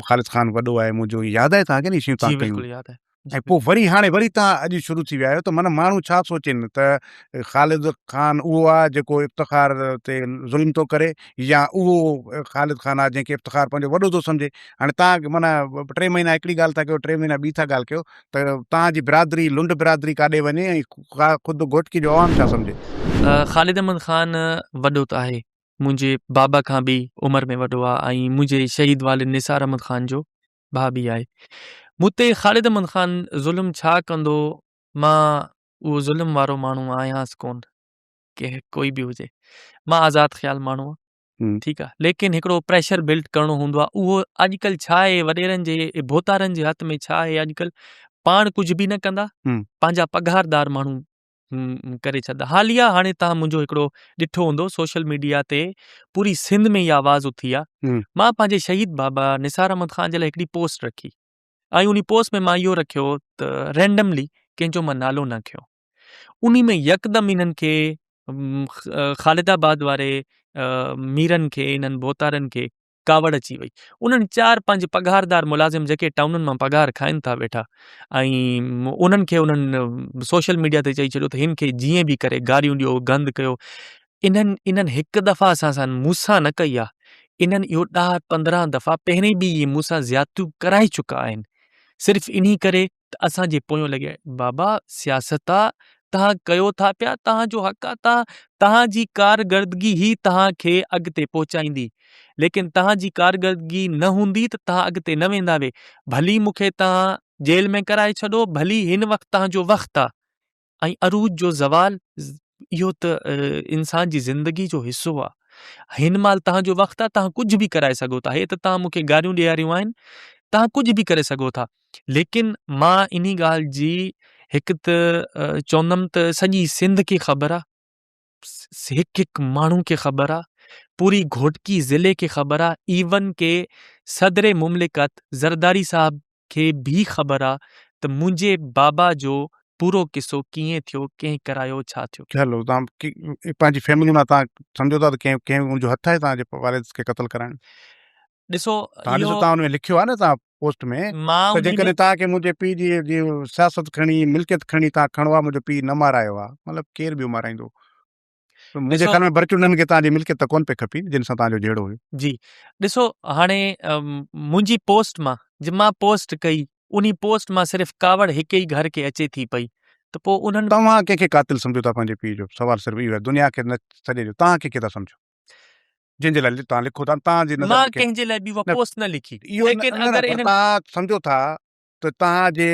خالد خان وڏو آهي منهنجو ياد آهي تهان کي نه شيون تهان ڪيون ۽ پوء وري هاڻي وري توهان اڄ شروع ٿي ويا آهيو ته معنيٰ ماڻهو ڇا سوچين ته خالد خان اهو آهي جيڪو افتخار تي ظلم ٿو ڪري يا اهو خالد خان آهي جنهن کي افتخار پنهنجو وڏو ٿو سمجهي هاڻي توهان معنيٰ ٽي مهينا هڪڙي ڳالهه ٿا ڪيو ٽي مهينا ٻي ٿا ڳالهه ڪيو ته توهان جي برادري لنڊ برادري ڪاڏي وڃي ۽ خود گهوٽڪي جو عوام ڇا سمجهي. خالد احمد خان وڏو ته آهي منهنجي بابا کان به عمر ۾ وڏو آهي ۽ منهنجي شهيد والد نثار احمد خان جو ڀاء به آهي. مون تي خالد احمد خان ظلم ڇا ڪندو مان اهو ظلم وارو ماڻهو آهيانس ڪون ڪي ڪوئي به هجي مان آزاد خيال ماڻهو آهيان ٺيڪ آهي ليڪن هڪڙو پريشر بلڊ ڪرڻو هوندو آهي اهو اڄڪلهه ڇا آهي وڏيرن جي ڀوتارن جي هٿ ۾ ڇا آهي اڄڪلهه پاڻ ڪجهه به نه ڪندا پنهنجا پگهاردار ماڻهو. ڪري ڇڏ. حاليه هاڻي توهان منهنجو هڪڙو ڏٺو هوندو سوشل ميڊيا تي پوري سنڌ ۾ اها آواز اٿي آ. مان پنهنجي شهيد بابا نثار احمد خان جي لاء هڪڙي پوسٽ رکي ۽ انهي پوسٽ ۾ مان اهو رکيو ته رينڊملي ڪنهن جو مان نالو نه کنيو. انهي ۾ يڪدم انهن کي خالد آباد واري ميرن کي انهن ڀوتارن کي ڪاوڙ اچي وئي. انهن چار پنج پگهاردار ملازم جيڪي ٽائونن مان پگهار کائن ٿا ويٺا ۽ انهن کي انهن سوشل ميڊيا تي چئي ڇڏيو ته هن کي جيئن به ڪري گاريون ڏيو گند ڪيو. انهن انهن هڪ دفعا اسان سان مون سان نه ڪئي آ انهن اهو ڏهه 15 دفعا پهرين به اهي مون سان زيادتيون ڪرائي چڪا آهن صرف انهي ڪري ته اسان جي پويون لڳي بابا سياست آ تهان ڪيو ٿا پيا تهان جو حق آ تهان تهان جي ڪارگردگي هي تهان کي اڳتي پهچائيندي ليڪن تهان جي ڪارگردگي نه هوندي ته تهان اڳتي نه ويندا وي ڀلي مون کي تهان جيل ۾ ڪرائي ڇڏو ڀلي هن وقت تهان جو وقت آ ۽ عروج جو زوال اهو ته انسان جي زندگي جو حصو آ. هن مهل توهان جو وقت آ توهان ڪجهه به ڪرائي سگهو ٿا. هي ته توهان مون کي گاريون ڏياريون آهن توهان ڪجهه به ڪري سگهو ٿا. ليڪن مان انهي ڳالهه جي هڪ ته چوندم ته سڄي سنڌ کي خبر آ هڪ هڪ ماڻهو کي خبر آ پوري گهوٽڪي ضلعي کي خبر آ ايون ڪي صدر مملڪت زرداري صاحب کي به خبر آ ته منهنجي بابا جو پورو قصو ڪيئن ٿيو، ڪنهن ڪرايو، ڇا ٿيو. هلو توهان پنهنجي فيملي مان توهان سمجهو ٿا ته ڪنهن ڪنهن ان جو هٿ آهي توهان جي والد کي قتل ڪرائڻ ۾؟ ڏسو توهان ڏسو توهان ان ۾ لکيو آهي نه توهان پوسٽ ۾ ته جيڪڏهن توهان کي منهنجي پيء جي جي سياست کڻي ملڪيت کڻي توهان کڻو ها منهنجو پيء نه مارايو ها مطلب ڪير ٻيو مارائيندو؟ منهنجي خيال ۾ برچونڊن کي توهان جي ملڪيت ته ڪونه پئي کپي جن سان توهان جو جهيڙو هيو. جي ڏسو هاڻي منهنجي پوسٽ مان جي مان پوسٽ ڪئي انهي پوسٽ مان صرف ڪاوڙ هڪ ئي گهر کي اچي ٿي پئي ته پوء انهن. توهان ڪنهن کي قاتل سمجهو ٿا پنهنجي پيء جو سوال صرف اهو آهي دنيا کي نه سڄي جو توهان ڪنهن کي ٿا سمجهو جنهن جي لاء توهان لکو ٿا توهان جي نظر مان ڪنهن جي لاء به اها پوسٽ نه لکي ليڪن اگر انهن. توهان سمجهو ٿا ته توهان جي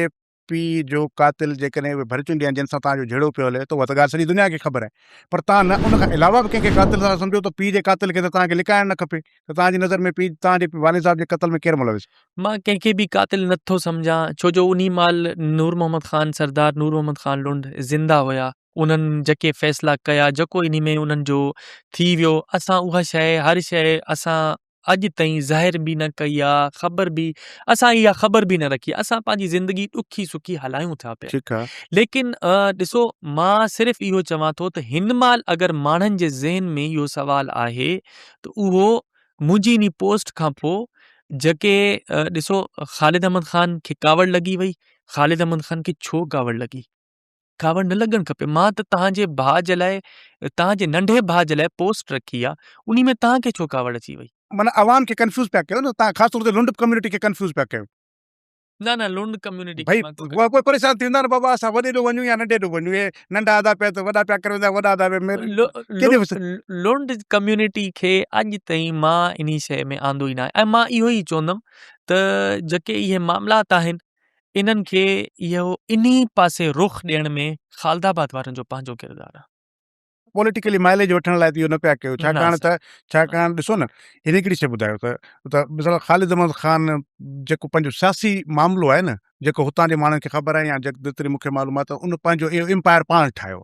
پيء جو قاتل جيڪڏهن اهي ڀرچونڊي آهن جن سان توهان جو جهيڙو پيو هلي ته اها ته ڳالهه سڄي دنيا کي خبر آهي پر توهان نه ان کان علاوه به ڪنهن کي قاتل ٿا سمجهو ته پيء جي قاتل کي ته توهان کي لڪائڻ نه کپي ته توهان جي نظر ۾ پيء توهان جي والد صاحب جي قتل ۾ ڪير ملوث مان ڪنهن کي به قاتل نه ٿو سمجهان ڇو جو انهي مهل نور محمد خان سردار نور محمد خان لنڊ زنده هيا انهن جيڪي فيصلا ڪيا جيڪو انهي ۾ انهن جو ٿي ويو اسان اها شيء هر شيء اسان اڄ تائين ظاهر به نه ڪئي آ خبر به اسان اها خبر به نه رکي اسان پنهنجي زندگي ڏکي سکي هلايون ٿا پيا ٺيڪ آ. ليڪن ڏسو مان صرف اهو چوان ٿو ته هن مهل اگر ماڻهن جي ذهن ۾ اهو سوال آهي ته اهو منهنجي انهي پوسٽ کان پوء جيڪي ڏسو خالد احمد خان کي ڪاوڙ لڳي وئي خالد احمد خان کي ڇو ڪاوڙ لڳي ڪاوڙ نه لڳڻ کپي مان ته توهان جي ڀاء جي لاء توهان جي ننڍي ڀاء جي لاء پوسٽ رکي آ انهي ۾ توهان کي ڇو ڪاوڙ اچي وئي. معنيٰ عوام کي ڪنفيوز پيا ڪيو نه توهان خاص طور تي لنڊ ڪميونٽي کي ڪنفيوز پيا ڪيو. نه نه لنڊ ڪميونٽي کي مان ڪو ڀئي پريشان ٿي ويندا نه بابا اسان وڏي ڏو وڃون يا ننڍي ڏو وڃون اهي ننڍا ادا پيا ته وڏا پيا ڪري ويندا وڏا ادا پيا لنڊ ڪميونٽي کي اڄ تائين مان انهي شيء ۾ آندو ئي ناهي ۽ مان اهو ئي چوندم ته جيڪي اهي معاملات آهن انهن کي اهو انهي پاسي رخ ڏيڻ ۾ خالد آباد وارن جو پنهنجو ڪردار آهي. پوليٽيڪلي مائليج وٺڻ لاء ته اهو نه پيا ڪيو ڇاڪاڻ ته ڇاڪاڻ ڏسو نه هن هڪڙي شيء ٻڌايو ته ته مثال خالد احمد خان جيڪو پنهنجو سياسي معاملو آهي نه جيڪو هتان جي ماڻهن کي خبر آهي يا جيتري مون کي معلوم آهي ته ان پنهنجو اهو امپائر پاڻ ٺاهيو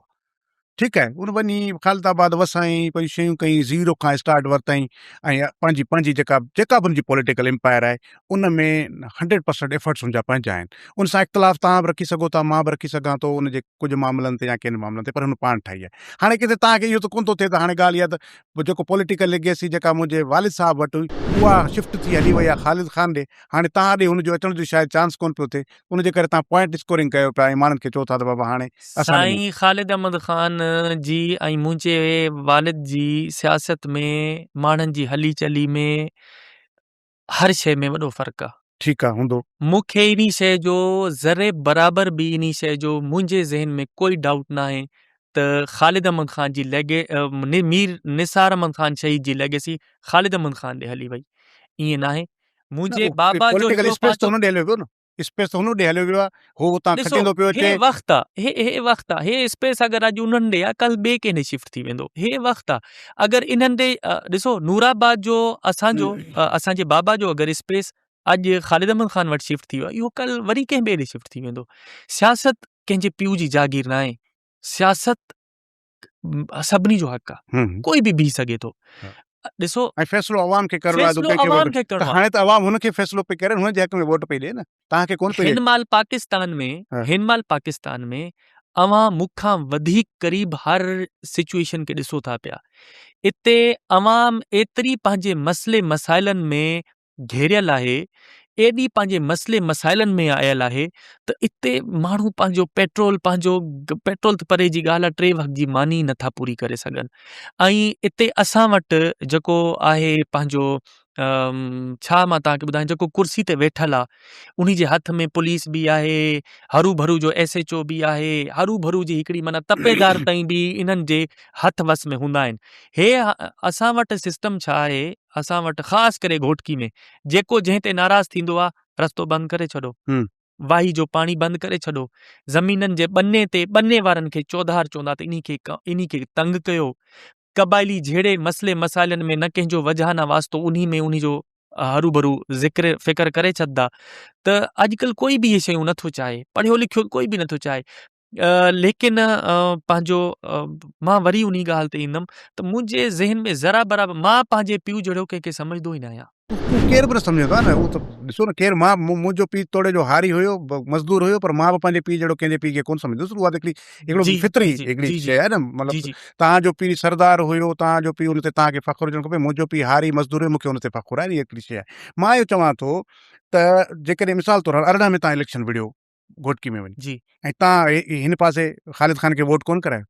ٺيڪ آهي ان وڃي خالد آباد وسائين پنهنجون شيون ڪيائين زيرو کان اسٽارٽ ورتائين ۽ پنهنجي پنهنجي جيڪا جيڪا به ان جي پوليٽيڪل امپائر آهي ان ۾ 100% ايفرٽس ان جا پنهنجا آهن ان سان اختلاف توهان به رکي سگهو ٿا مان به رکي سگهان ٿو ان جي ڪجهه معاملن تي يا ڪن معاملن تي پر هن پاڻ ٺاهي آهي هاڻي ڪٿي توهان کي اهو ته ڪونه ٿو ٿئي ته هاڻي ڳالهه اها ته جيڪو پوليٽيڪل ليگيسي جيڪا منهنجي والد صاحب وٽ هئي اها شفٽ ٿي هلي وئي آهي خالد خان ڏي هاڻي توهان ڏي هن جو اچڻ جو شايد چانس ڪونه پيو ٿئي ان جي ڪري توهان پوائنٽ اسڪورنگ ڪيو پيا ۽ ماڻهن کي چئو ٿا ته بابا هاڻي اسان ڏي سائين خالد احمد خان جي ۽ منهنجي والد جي سياست ۾ ماڻهن جي هلي چلي ۾ هر شيء ۾ وڏو فرق آ. ٺيڪ آ هوندو. مون کي انهي شيء جو ذري برابر به انهي شيء جو منهنجي ذهن ۾ ڪوئي ڊائوٽ ناهي ته خالد احمد خان جي ليگي مير نثار احمد خان شهيد جي ليگيسي خالد احمد خان ڏي هلي وئي ائين ناهي منهنجي بابا جو پوليٽيڪل اسپيس ته هن ڏي هليو ويو نه اسپيس ته هن ڏي هليو ويو آهي هو اتان کٽيندو پيو اچي. هي وقت آ هي هي وقت آ هي اسپيس اگر اڄ انهن ڏي آ ڪل ٻئي ڪنهن ڏي شفٽ ٿي ويندو هي وقت آ اگر انهن ڏي ڏسو نور آباد جو اسان جو اسان جي بابا جو اگر اسپيس اڄ خالد احمد خان وٽ شفٽ ٿي ويو آ اهو ڪل وري ڪنهن ٻئي ڏي شفٽ ٿي ويندو سياست ڪنهن جي پيء جي جاگير ناهي. سياست سڀني جو حق آ ڪوئي به بيهي سگهي ٿو ڏسو ۽ فيصلو عوام کي ڪرڻو آهي ته ڪنهن کي ووٽ ته هاڻي ته عوام هن کي فيصلو پئي ڪري هن جي حق ۾ ووٽ پئي ڏي نه توهان کي ڪونه پئي ڏي. هن مهل پاڪستان ۾ هن مهل پاڪستان ۾ اوهان مون کان وڌيڪ قريب هر سچوئيشن کي ڏسو ٿا پيا اتي عوام ايتري پنهنجي مسئلي مسائلن ۾ گهيريل آهي، ايڏي پنهنجي مسئلي مسائلن ۾ آيل آهي ته اتي ماڻهو پنهنجو پيٽرول پنهنجو پيٽرول ته پري جي ڳالهه آهي ٽي وقت جي ماني نٿا پوري ڪري سگهن ۽ اتي اسان وٽ جيڪو آهي پنهنجو ڇا مان توهان کي ٻڌايان جيڪو ڪرسي تي ويٺل آهي انهي جي هٿ ۾ پوليس به آهي هرو ڀرو جو ايس ايڇ او به آهي هرو ڀرو جي هڪڙي معنيٰ تپيدار تائين به انهن جي هٿ وس ۾ هوندا آهن هي اسان وٽ سسٽم ڇا آهي اسان وٽ خاص ڪري گهوٽڪي ۾ جيڪو جنهن تي ناراض ٿيندو آ رستو بند ڪري ڇڏو واهي جو پاڻي بند ڪري ڇڏو زمينن جي ٻني تي ٻني وارن کي چوڌار چوندا ته انهي کي انهي کي تنگ ڪيو قبائلي جهيڙي مسئلي مسائلن ۾ نه ڪنهن جو وجهه نه واسطو انهي ۾ انهي جو هروڀرو ذڪر فڪر ڪري ڇڏدا ته اڄڪلهه ڪوئي به اهي شيون نٿو چاهي پڙهيو لکيو ڪوئي به نٿو چاهي ليڪن پنهنجو مان وري انهي ڳالهه تي ايندم ته منهنجي ذهن ۾ ذرا برابر مان پنهنجي پيء جهڙو ڪنهن کي سمجهندو ئي ناهيان. اهو ڪير به نه سمجهندو آهي نه اهو ته ڏسو نه ڪير مان منهنجو پيء توڙي جو هاري هيو مزدور هيو پر مان به پنهنجي پيء جهڙو ڪنهن جي پيء کي ڪونه سمجهندس اها ته هڪڙي هڪڙو فطري هڪڙي شيء آهي نه مطلب توهان جو پيء سردار هيو توهان جو پيء ان تي توهان کي فخر هجڻ کپي منهنجو پيء هاري مزدور هيو مون کي ان تي فخر آهي اها هڪڙي شيء آهي مان اهو چوان ٿو ته جيڪڏهن مثال طور 18 ۾ توهان اليڪشن وڙهيو گهوٽڪي ۾ وڃي جي ۽ تان هن پاسي خالد خان کي ووٽ ڪون ڪرايو؟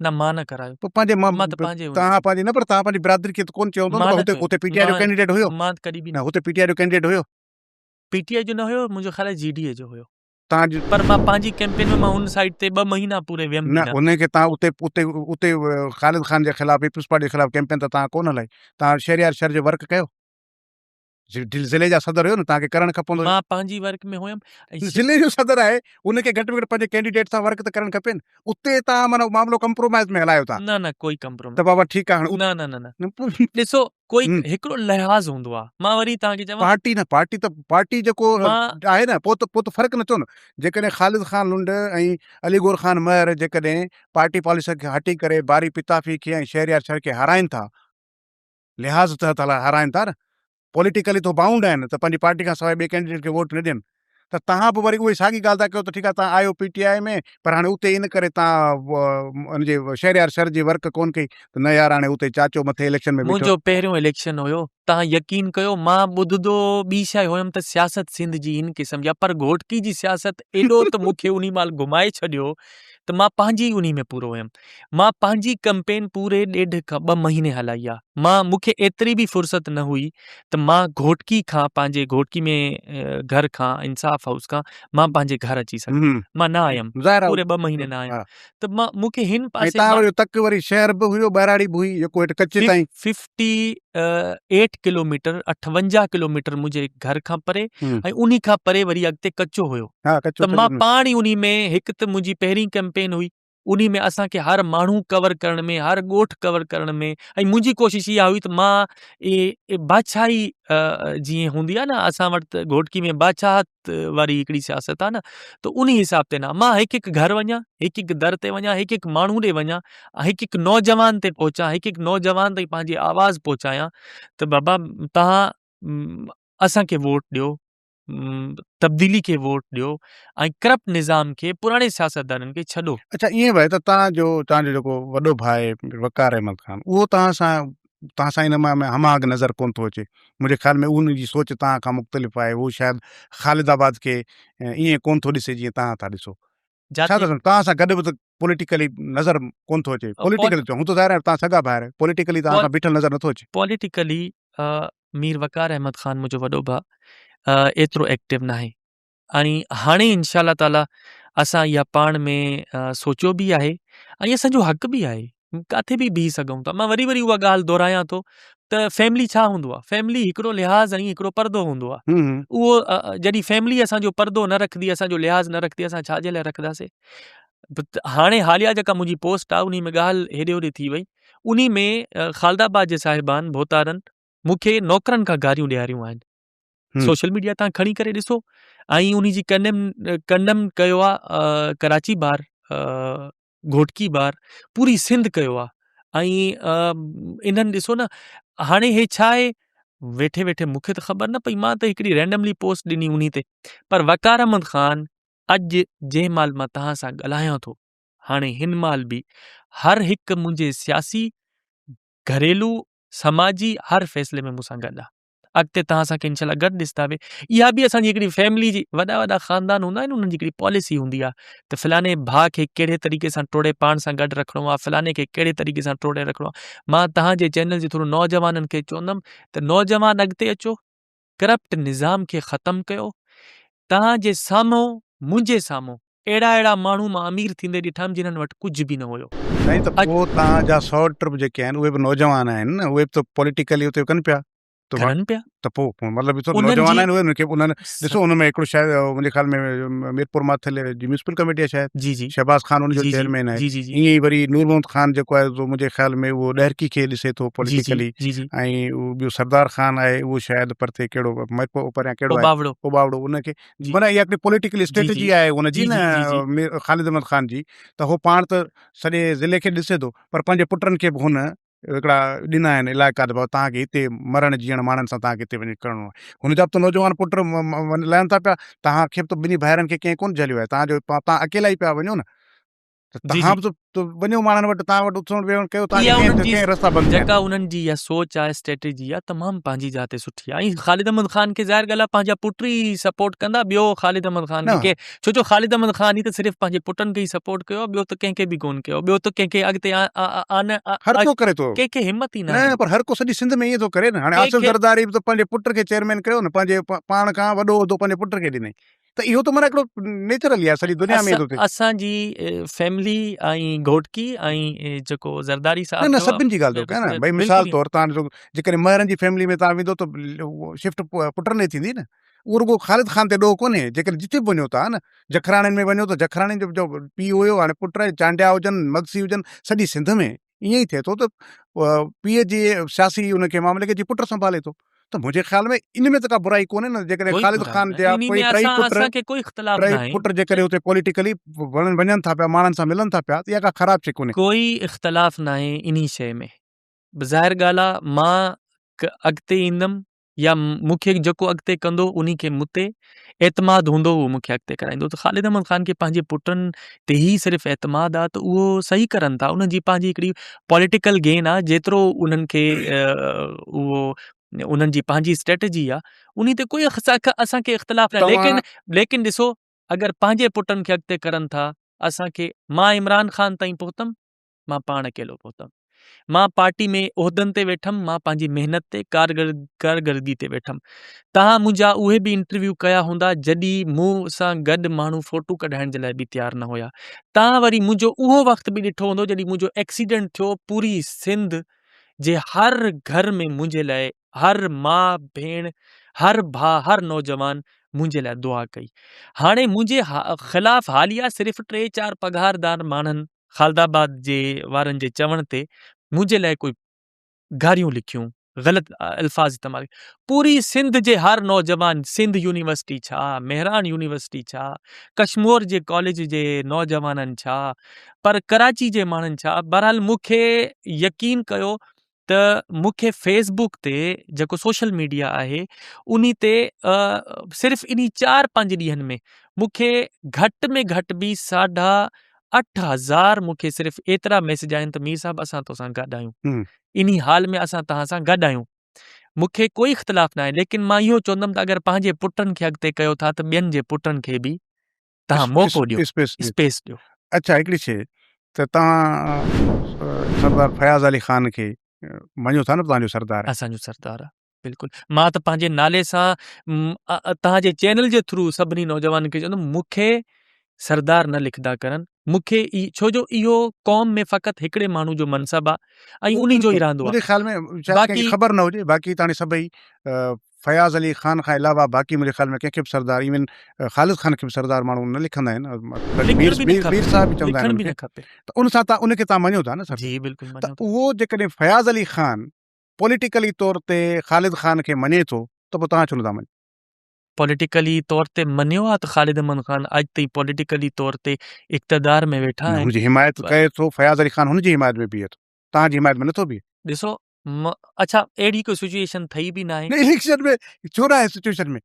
نه مان نه ڪرايو. پوء پنهنجي مان مان ته پنهنجي تان پنهنجي نه پر تان پنهنجي برادري کي ته ڪون چيو هوندو نه هتي هتي پي ٽي آء جو ڪينڊيڊيٽ هيو مان ته ڪڏهن به نه هتي پي ٽي آء جو ڪينڊيڊيٽ هيو. پي ٽي آء جو نه هيو منهنجو خيال آهي جي ڊي اي جو هيو. تان پر مان پنهنجي ڪيمپين ۾ مان ان سائيڊ تي ٻه مهينا پوري ويم نه ان کي تان اتي اتي اتي خالد خان جي خلاف پيپلز پارٽي جي خلاف ڪيمپين ته تان ڪون هلائي تان شهريار شر جو ورڪ ڪيو. ضلعي جا صدر هيو نه توهان کي ڪرڻ کپندو هيو. مان پنهنجي ورڪ ۾ هيم ۽ ضلعي جو صدر آهي ان کي گهٽ ۾ گهٽ پنهنجي ڪينڊيڊيٽ سان ورڪ ته ڪرڻ کپي نه اتي توهان معنيٰ معاملو ڪمپرومائز ۾ هلايو ٿا. نه نه ڪوئي ڪمپرومائز ته بابا ٺيڪ آهي هاڻي نه نه نه نه ڏسو ڪوئي هڪڙو لحاظ هوندو آهي مان وري توهان کي چوان پارٽي نه پارٽي ته پارٽي جيڪو آهي نه پوء ته پوء ته فرق نه ٿيو نه جيڪڏهن خالد خان لنڊ ۽ علي گور خان مهر جيڪڏهن پارٽي پاليسي کي هٽي ڪري باري پتافي کي ۽ شهريار شر کي هارائين ٿا لحاظ تحت هارائين ٿا نه پوليٽيڪلي تو بائونڊ آهن ته پنهنجي پارٽي کان سواء ٻئي ڪينڊيڊيٽ کي ووٽ نه ڏين ته توهان به وري اهي ساڳي ڳالهه ٿا ڪيو ته ٺيڪ آهي توهان آيو پي ٽي آء ۾ پر هاڻي اتي ان ڪري توهان ان جي شهريار شر جي ورڪ ڪون ڪئي ته نه يار هاڻي اتي چاچو مٿي اليڪشن ۾ بيٺو. منهنجو پهريون اليڪشن هيو توهان يقين ڪيو مان ٻڌندو ٻي شيء هيم ته سياست سنڌ جي هن قسم جي آهي پر گهوٽڪي جي سياست ايڏو ته مون کي انهي مهل گهمائي ڇڏيو ته مان پنهنجي ئي انهي ۾ پورو هيم مان پنهنجي ڪمپين پوري ڏيڍ کان ٻه مهيني هلائي آ. مان مون کي ايتري به فرصت نه هئي ته مان گهوٽڪي کان پنهنجي گهوٽڪي ۾ گهر کان انصاف هائوس کان مان پنهنجي گهر اچي سگهان. مان نه آيم. پوري ٻه مهيني نه آيم. ته مان مون کي هن پاسي ۽ تان وري تڪ وري شهر به هيو ٻهراڙي به هئي جيڪو هيٺ ڪچي تائين. ففٽي ايٽ ڪلوميٽر اٺونجاهه ڪلوميٽر منهنجي گهر کان پري ۽ انهي کان پري وري اڳتي ڪچو هيو. ته مان پاڻ ئي انهي ۾ هڪ ته منهنجي پهرين ڪمپين هئي. انهي ۾ اسان کي هر ماڻهو ڪور ڪرڻ ۾ هر ڳوٺ ڪور ڪرڻ ۾ ۽ منهنجي ڪوشش اها هئي ته مان اهي بادشاهي جيئن هوندي آهي نه اسان وٽ ته گهوٽڪي ۾ بادشاهت واري هڪڙي سياست آهي نه ته انهي حساب تي نه مان هڪ هڪ گهر وڃان هڪ هڪ در تي وڃان هڪ هڪ ماڻهو ڏي وڃان هڪ هڪ نوجوان تي پهچان هڪ هڪ نوجوان تائين پنهنجي آواز پهچايان ته بابا توهان اسان کي ووٽ ڏيو تبديلي کي ووٽ ڏيو ۽ ڪرپٽ نظام کي پراڻي سياستدانن کي ڇڏو. اڇا ائين به آهي ته توهان جو توهان جو جيڪو وڏو ڀاء آهي وقار احمد خان اهو توهان سان توهان سان ان ۾ هم آهنگ نظر ڪونه ٿو اچي منهنجي خيال ۾ ان جي سوچ توهان کان مختلف آهي هو شايد خالد آباد کي ائين ڪونه ٿو ڏسي جيئن توهان ٿا ڏسو ڇا ٿا سمجهو توهان سان گڏ به ته پوليٽيڪلي نظر ڪونه ٿو اچي پوليٽيڪلي چون هو ته ظاهر آهي توهان سڳا ڀائر آهيو پوليٽيڪلي توهان سان بيٺل نظر نٿو اچي. پوليٽيڪلي مير وقار احمد خان منهنجو وڏو ڀاء ايترو ايڪٽو ناهي ۽ هاڻي انشاء الله تعالي اسان اها پاڻ ۾ سوچيو به آهي ۽ اسان جو حق به آهي ڪاٿي به بيهي سگهون ٿا مان وري وري اها ڳالهه دهرايان ٿو ته فيملي ڇا هوندو آهي فيملي هڪڙو لحاظ ۽ هڪڙو پردو هوندو آهي اهو جڏهن فيملي اسان جو پردو نه رکندي اسان جو لحاظ نه رکندي اسان ڇا جي لاء رکنداسي هاڻي حاليا جيڪا منهنجي پوسٽ آهي انهي ۾ ڳالهه هيڏي هوڏي ٿي وئي انهي ۾ خالد آباد جي صاحبان ڀوتارن مون کي نوڪرن کان گاريون ڏياريون آهن سوشل ميڊيا تان کڻي ڪري ڏسو ۽ انهي جي ڪنڊم ڪنڊم ڪيو آ ڪراچي بار گهوٽڪي بار پوري سنڌ ڪيو آ ۽ انهن ڏسو نه هاڻي هي ڇا آهي ويٺي ويٺي مون کي ته خبر نه پئي مان ته هڪڙي رينڊملي پوسٽ ڏني انهي تي پر وقار احمد خان اڄ جنهن مهل مان توهان سان ڳالهايان ٿو هاڻي هن مهل به هر هڪ منهنجي سياسي گهريلو سماجي هر فيصلي ۾ مون سان گڏ آ اڳتي توهان اسان کي انشاء الله گڏ ڏسندا به اها به اسان جي هڪڙي فيملي جي وڏا وڏا خاندان هوندا آهن انهن جي هڪڙي پاليسي هوندي آهي ته فلاني ڀاء کي ڪهڙي طريقي سان ٽوڙي پاڻ سان گڏ رکڻو آهي فلاني کي ڪهڙي طريقي سان ٽوڙي رکڻو آهي مان توهان جي چينل جي ٿرو نوجوانن کي چوندم ته نوجوان اڳتي اچو ڪرپٽ نظام کي ختم ڪيو توهان جي سامهون منهنجي سامهون اهڙا اهڙا ماڻهو مان امير ٿيندي ڏٺم جنھن وٽ ڪجهه به نه هيو. سائين ته پوء توهان جا سئوٽ به جيڪي آهن اهي به نوجوان آهن نه اهي به ته پوليٽيڪلي اتي ڪن پيا ته ڪرن پيا ته پوء مطلب ڏسو نوجوان آهن اهي انهن کي انهن ڏسو ان ۾ هڪڙو شايد منهنجي خيال ۾ ميرپور ماٿيلي جي ميونسپل ڪميٽي آهي شايد جي جي شهباز خان ان جو چيئرمين آهي جي جي ائين ئي وري نور محمد خان جيڪو آهي سو منهنجي خيال ۾ اهو ڏهرڪي کي ڏسي ٿو پوليٽيڪلي جي جي ۽ اهو ٻيو سردار خان آهي اهو شايد پرتي ڪهڙو ميرپور پريان ڪهڙو آهي اوٻاوڙو اوٻاوڙو ان کي معنيٰ اها هڪڙي پوليٽيڪل اسٽريٽجي آهي ان جي نه خالد احمد خان جي ته هو پاڻ ته سڄي ضلعي کي ڏسي ٿو پر پنهنجي پٽن کي به هن هڪڙا ڏنا آهن علائقا ته بابا توهان کي هتي مرڻ جيئڻ ماڻهن سان توهان کي هتي وڃي ڪرڻو آهي هن جا به ته نوجوان پٽ لهن ٿا پيا توهان کي به ته ٻنهي ڀائرن کي ڪنهن ڪونه جهليو آهي توهان جو توهان اڪيلا ئي پيا وڃو نه ته توهان به ته وڃو ماڻهن وٽ توهان وٽ اٿڻ ويهڻ ڪيو توهان کي ڪنهن ڪنهن رستا بند ڪيا جيڪا انهن جي اها سوچ آهي اسٽريٽجي آهي تمام پنهنجي جاء تي سٺي آهي ۽ خالد احمد خان کي ظاهر ڳالهه آهي پنهنجا پٽ ئي سپورٽ ڪندا ٻيو خالد احمد خان کي ڪي ڇو جو خالد احمد خان ئي ته صرف پنهنجي پٽن کي ئي سپورٽ ڪيو آهي ٻيو ته ڪنهن کي به ڪونه ڪيو ٻيو ته ڪنهن کي اڳتي هر ڪو ڪري ٿو ڪنهن کي همت ئي ناهي نه پر هر ڪو سڄي سنڌ ۾ ائين ٿو ڪري نه هاڻي آصف زرداري به ته پنهنجي پٽ کي چيئرمين ڪيو نه پنهنجي پاڻ کان وڏو عهدو پنهنجي پٽ کي ڏنائين ته اهو ته معنيٰ هڪڙو نيچرل ئي آهي سڄي دنيا ۾ ٿو ٿئي. اسان جي فيملي ۽ گهوٽڪي ۽ جيڪو زرداري صاحب نه نه سڀن جي ڳالهه ٿو ڪيان نه ڀئي مثال طور تان ڏسو جيڪڏهن مهرن جي فيملي ۾ تان ويندو ته شفٽ پٽن ڏي ٿيندي نه اهو رڳو خالد خان تي ڏوهه ڪونهي جيڪڏهن جتي به وڃو تان نه جکراڻين ۾ وڃو ته جکراڻين جو پيء هيو هاڻي پٽ چانڊيا هجن مگسي هجن سڄي سنڌ ۾ ائين ئي ٿئي ٿو ته پيء جي سياسي ان کي معاملي کي جي پٽ سنڀالي ٿو ته منهنجي خيال ۾ ان ۾ ته ڪا برائي ڪونهي نه جيڪڏهن خالد خان جا ڪوئي ٽئي پٽ ٽئي پٽ جيڪڏهن اتي پوليٽيڪلي وڃن ٿا پيا ماڻهن سان ملن ٿا پيا ته اها ڪا خراب شيء ڪونهي. ڪوئي اختلاف ناهي انهي شيء ۾ ظاهر ڳالهه آ مان اڳتي ايندم يا مون کي جيڪو اڳتي ڪندو انهي کي مون تي اعتماد هوندو اهو مون کي اڳتي ڪرائيندو ته خالد احمد خان کي پنهنجي پٽن تي ئي صرف اعتماد آ ته اهو صحيح ڪرن ٿا انهن جي پنهنجي هڪڙي پوليٽيڪل گين آ جيترو انهن کي اهو انهن جي پنهنجي اسٽريٽجي آ انهي تي ڪوئي اسان کي اختلاف ناهي ليڪن ليڪن ڏسو اگر پنهنجي پٽن کي اڳتي ڪرن ٿا اسان کي مان عمران خان تائين پهتم مان پاڻ اڪيلو پهتم. مان پارٽي ۾ عهدن تي ويٺم، مان پنهنجي محنت تي، ڪارڪردگي تي ويٺم. توهان منهنجا اهي به انٽرويو ڪيا هوندا جڏهن مون سان گڏ ماڻهو فوٽو ڪڍائڻ جي لاء به تيار نه هيا. توهان وري منهنجو اهو وقت به ڏٺو هوندو جڏهن منهنجو ايڪسيڊنٽ ٿيو، پوري سنڌ جي هر گهر ۾ منهنجي لاء هر ماء، ڀيڻ، هر ڀاء، هر نوجوان منهنجي لاء دعا ڪئي. هاڻي منهنجي خلاف حاليه صرف ٽي چار پگهاردار ماڻهن خالد آباد جي وارن جي چوڻ تي منهنجي لاء ڪوئي گاريون لکيون، غلط الفاظ استعمال ڪيا. پوري سنڌ جي هر نوجوان سنڌ يونيورسٽي ڇا، مهراڻ يونيورسٽي ڇا، ڪشمور جي ڪاليج جي نوجوانن ڇا، پر ڪراچي جي ماڻهن ڇا، بهرحال مون کي يقين ڪيو ته مون کي فيس بڪ تي جيڪو سوشل ميڊيا آهي انهي تي صرف انهي چار پنج ڏينهن ۾ مون کي گهٽ ۾ گهٽ به ساڍا 8000 مون کي صرف ايترا ميسج آيا آهن ته مير صاحب اسان توسان گڏ آهيون انهي حال ۾ اسان توهان سان گڏ آهيون مون کي ڪوئي اختلاف ناهي ليڪن مان اهو چوندم ته اگر پنهنجي پٽن کي اڳتي ڪيو ٿا ته ٻين جي پٽن کي به توهان موقعو ڏيو اسپيس ڏيو. اڇا هڪڙي شيء ته توهان سردار فياض علي خان کي مڃو ٿا نه توهان جو سردار آهي. اسان جو سردار آهي بلڪل مان ته پنهنجي نالي سان توهان جي چينل جي ٿرو سڀني نوجوانن کي چوندم مون کي سردار نه لکندا ڪرن مون کي ڇو جو اهو قوم ۾ فقط هڪڙي ماڻهو جو منصب آهي ۽ انهي جو ئي رهندو آهي. منهنجي خيال ۾ شايد ڪنهن کي خبر نه هجي باقي تاڻي سڀئي فياض علي خان کان علاوه باقي منهنجي خيال ۾ ڪنهن کي به سردار ايون خالد خان کي به سردار ماڻهو نه لکندا آهن مير مير صاحب به چوندا آهن ان کي ته ان سان تان ان کي تان مڃو ٿا نه سر جي بلڪل ته اهو جيڪڏهن فياض علي خان پوليٽيڪلي طور تي خالد خان کي مڃي ٿو ته پوء توهان ڇو نٿا مڃو؟ پوليٽيڪلي طور تي مڃيو آ ته خالد احمد خان اڄ تائين پوليٽيڪلي طور تي اقتدار ۾ ويٺا آهن. هن جي حمايت ڪري ٿو، فياض علي خان هن جي حمايت ۾ بيهي ٿو، توهان جي حمايت ۾ نٿو بيهي. ڏسو اڇا اهڙي ڪوئي سچوئيشن ٿئي به ناهي. نه اليڪشن ۾ ڇو ناهي سچوئيشن ۾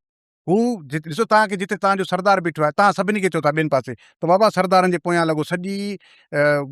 هو ڏسو توهان کي جتي توهان جو سردار بيٺو آهي توهان سڀني کي چئو ٿا ٻين پاسي ته بابا سردارن جي پويان لڳو سڄي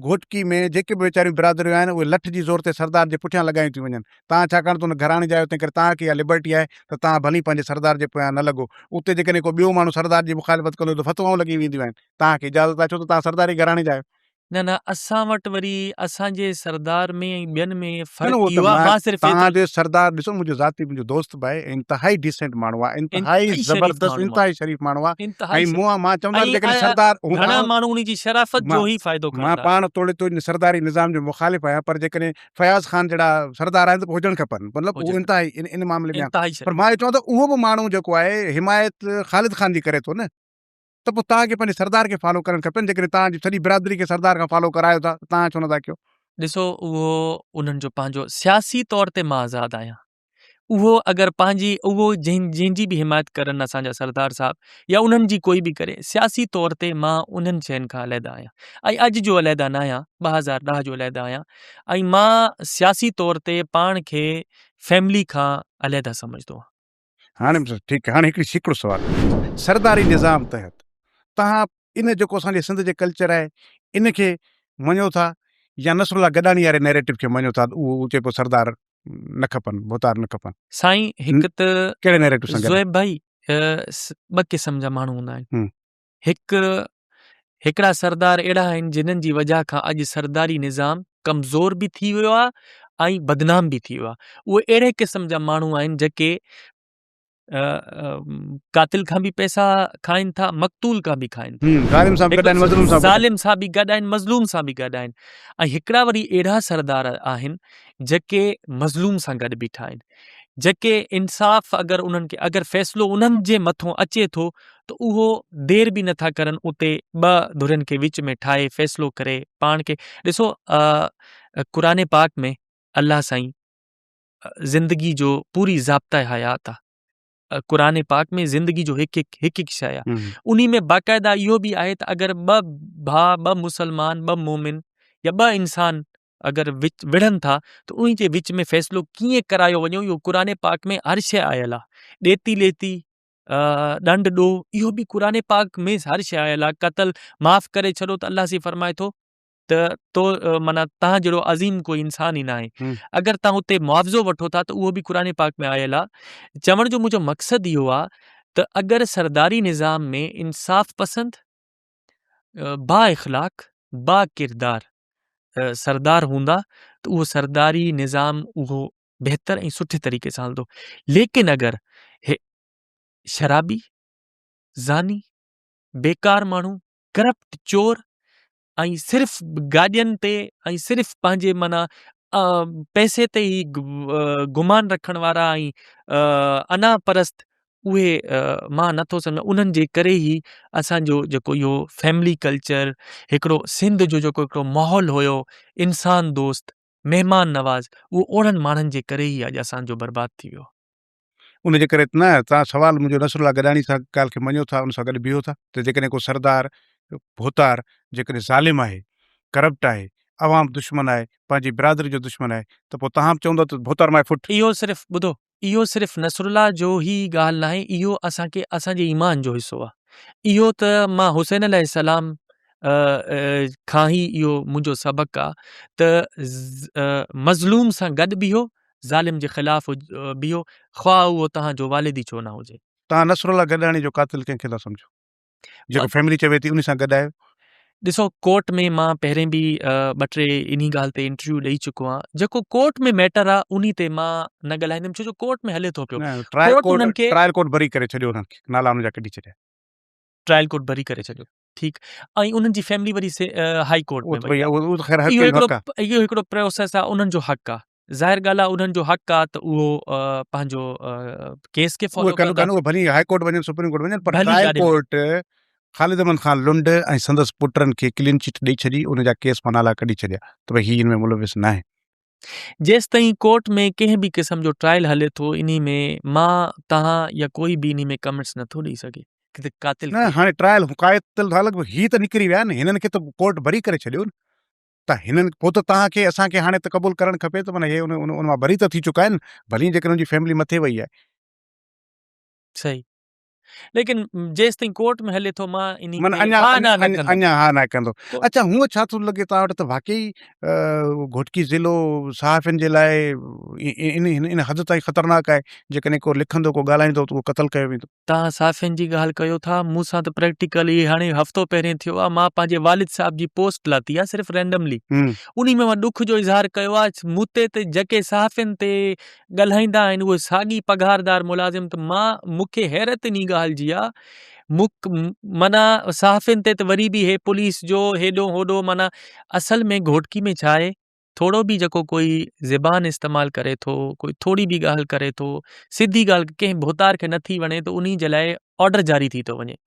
گهوٽڪي ۾ جيڪي به ويچاريون برادريون آهن اهي لٺ جي زور تي سردار جي پٺيان لڳايون ٿيون وڃن توهان ڇاڪاڻ ته ان گهراڻي جا آهيو تنهن ڪري توهان کي اها لبرٽي آهي ته توهان ڀلي پنهنجي سردار جي پويان نه لڳو اتي جيڪڏهن ڪو ٻيو ماڻهو سردار جي مخالفت ڪندو ته فتوائون لڳي وينديون آهن توهان کي اجازت آهي ڇو ته توهان سرداري گهراڻي جا آهيو. نه نه اسان وٽ وري اسان جي سردار ۾ ۽ ٻين ۾ فرق اهو آهي مان صرف توهان جي سردار ڏسو منهنجو ذاتي منهنجو دوست به آهي انتهائي ڊيسنٽ ماڻهو آهي انتهائي زبردست انتهائي شريف ماڻهو آهي ۽ مون مان چوندو آهيان جيڪڏهن سردار گهڻا ماڻهو ان جي شرافت جو ئي فائدو کڻندا مان پاڻ توڙي تو سرداري نظام جو مخالف آهيان پر جيڪڏهن فياض خان جهڙا سردار آهن ته هجڻ کپن مطلب هو انتهائي ان معاملي ۾ پر مان چوان ته اهو به ماڻهو جيڪو آهي حمايت خالد خان جي ڪري ٿو نه ته پوء توهان کي پنهنجي سردار کي فالو ڪرڻ کپي نه جيڪڏهن توهان جي سڄي برادري کي سردار کان فالو ڪرايو ٿا ته توهان ڇو نٿا ڪيو. ڏسو اهو انهن جو پنهنجو سياسي طور تي مان آزاد آهيان اهو اگر پنهنجي اهو جنهن جنهن جي به حمايت ڪرن اسان جا سردار صاحب يا انهن جي ڪوئي به ڪري سياسي طور تي مان انهن شين کان عليحده آهيان ۽ اڄ جو عليحده نه آهيان 2010 جو عليحده آهيان ۽ مان سياسي طور تي پاڻ کي فيملي کان عليحده سمجهندو آهيان. هاڻي ٺيڪ هاڻي هڪڙي هڪڙو سوال سرداري نظام تحت توهان ان جيڪو اسان جي سنڌ جي ڪلچر آهي ان کي مڃو ٿا يا نصر الله گڏاڻي واري نيريٽو کي مڃو ٿا اهو چئي پيو سردار نه کپن ڀوتار نه کپن. سائين هڪ ته ڪهڙي نيريٽو سان گڏ زويب ڀائي ٻه قسم جا ماڻهو هوندا آهن هڪ هڪڙا سردار اهڙا آهن جنھن جي وجه کان اڄ سرداري نظام ڪمزور به ٿي ويو آهي ۽ بدنام به ٿي ويو آهي اهي اهڙي قسم جا ماڻهو آهن جيڪي قاتل کان به پئسا کائن ٿا مقتول کان به کائن ٿا ظالم سان به گڏ آهن مظلوم سان ظالم سان به گڏ آهن مظلوم سان به گڏ آهن ۽ هڪڙا وري اهڙا سردار آهن جيڪي مظلوم سان گڏ بيٺا آهن جيڪي انصاف اگر انهن کي اگر فيصلو انهن جي مٿو اچي ٿو ته اهو دير به نٿا ڪرن اتي ٻه ڌرين کي وچ ۾ ٺاهي فيصلو ڪري پاڻ کي ڏسو قرآن پاڪ ۾ الله سائين زندگي جو پوري ضابطه حيات آ قرآن پاڪ ۾ زندگي جو هڪ هڪ هڪ هڪ شيء آ انهي ۾ باقاعده اهو به آهي ته اگر ٻه ڀاء ٻه مسلمان ٻه مومن يا ٻه انسان اگر وڙهن ٿا ته انهي جي وچ ۾ فيصلو ڪيئن ڪرايو وڃو اهو قرآن پاڪ ۾ هر شيء آيل آ ڏيتي ليتي ڏنڊ ڏوهه اهو به قرآن پاڪ ۾ هر شيء آيل آ قتل معاف ڪري ڇڏو ته الله سين فرمائي ٿو ته تو معنيٰ تان جهڙو عظيم ڪوئي انسان ئي ناهي اگر تان اتي معاوضو وٺو ٿا ته اهو به قرآن پاڪ ۾ آيل آ چوڻ جو منهنجو مقصد اهو آ ته اگر سرداري نظام ۾ انصاف پسند با اخلاق با ڪردار سردار هوندا ته اهو سرداري نظام اهو بهتر ۽ سٺي طريقي سان هلندو ليڪن اگر شرابي زاني بيڪار ماڻهو ڪرپٽ چور ۽ صرف گاڏين تي ۽ صرف پنهنجي معنيٰ پئسي تي ئي گمان رکڻ وارا ۽ انا پرست اهي مان نٿو سمجهان انهن جي ڪري ئي اسان جو جيڪو اهو فيملي ڪلچر هڪڙو سنڌ جو جيڪو هڪڙو ماحول هيو انسان دوست مهمان نواز اهو اهڙن ماڻهن جي ڪري ئي اڄ اسان جو برباد ٿي ويو. ان جي ڪري نه توهان سوال منهنجو نصر الله گڏاڻي سان ڳالهه کي مڃو ٿا ان سان گڏ بيهو ٿا ته جيڪڏهن ڪو سردار ڀوتار جيڪڏهن ظالم آهي ڪرپٽ آهي عوام دشمن آهي پنهنجي برادري جو دشمن آهي ته پوء توهان به چوندو ته ڀوتار مائي ڦٽ. اهو صرف ٻڌو اهو صرف نصر الله جو هي ڳالهه ناهي اهو اسان کي اسان جي ايمان جو حصو آهي اهو ته مان حسين عليه السلام کان ئي اهو منهنجو سبق آهي ته مظلوم سان گڏ بيهو ظالم جي خلاف بيهو خواه اهو توهان جو والد ئي ڇو نه هجي. توهان نصر الله گڏاڻي جو قاتل ڪنهن کي ٿا سمجهو؟ جيڪو فيملي چوي ٿي انهي سان گڏ آهيو؟ ڏسو ڪورٽ ۾ مان پهرين به ٻه ٽي انهي ڳالهه تي انٽرويو ڏئي چڪو آهيان جيڪو ڪورٽ ۾ ميٽر آهي انهي تي مان نه ڳالهائيندم ڇو جو ڪورٽ ۾ هلي ٿو پيو ٽرائل ڪورٽ ٽرائل ڪورٽ بري ڪري ڇڏيو انهن کي نالا انهن جا ڪڍي ڇڏيا. ٽرائل ڪورٽ بري ڪري ڇڏيو ٺيڪ ۽ انهن جي فيملي وري هائي ڪورٽ ۾ وئي اهو ته خير هر ڪنهن جو حق آهي اهو هڪڙو پروسيس آهي انهن جو حق آهي ظاهر ڳالهه آهي انهن جو حق آهي ته اهو پنهنجو ڪيس کي فالو ڪندا اهي ڀلي هائي ڪورٽ وڃن سپريم ڪورٽ وڃن پر ٽرائل ڪورٽ خالد احمد خان لنڊ ۽ سندس پٽن کي ڪلين چٽ ڏئي ڇڏي ان جا ڪيس مان نالا ڪڍي ڇڏيا ته ڀئي هي ان ۾ ملوث ناهي. جيستائين ڪورٽ ۾ ڪنهن به قسم جو ٽرائل هلي ٿو انهي ۾ مان توهان يا ڪوئي به انهي ۾ ڪمينٽس نٿو ڏئي سگهي ته قاتل نه هاڻي ٽرائل قاتل الڳ هي ته نڪري ويا نه هنن کي ته ڪورٽ بري ڪري ڇڏيو نه ته هنن پوء ته توهان کي اسان کي هاڻي ته قبول ڪرڻ کپي ته معنيٰ هي ان ان مان بري ته ٿي چڪا آهن ڀلي جيڪڏهن ان جي فيملي مٿي وئي آهي. صحيح ليڪن جيستائين ڪورٽ ۾ هلي ٿو مان انهي کي ها نه نه ڪندو اڃا ها نه ڪندو اچا هونء ڇا ٿو لڳي توهان وٽ ته واقعي گهوٽڪي ضلعو صحافين جي لاء ان ان حد تائين خطرناڪ آهي جيڪڏهن ڪو لکندو ڪو ڳالهائيندو ته اهو قتل ڪيو ويندو. توهان صحافين جي ڳالهه ڪيو ٿا مون سان ته پريڪٽيڪلي هاڻي هفتو پهرين ٿيو آهي مان پنهنجي والد صاحب جي پوسٽ لاتي آهي صرف رينڊملي انهي ۾ مان ڏک جو اظهار ڪيو آهي مون تي ته جيڪي صحافين تي ڳالهائيندا آهن اهي ساڳي پگهاردار ملازم ته مان مون کي حيرت انهي ڳالهه جي آ مک معنيٰ صحافين تي ته وري به هي پوليس جو هيڏو هوڏو معنيٰ اصل ۾ گهوٽڪي ۾ ڇا آهي ٿورو به جيڪو ڪوئي زبان استعمال ڪري ٿو ڪوئي ٿوري به ڳالهه ڪري ٿو سڌي ڳالهه ڪنهن ڀوتار کي نٿي وڻي ته انهي جي لاء آرڊر جاري ٿي ٿو وڃي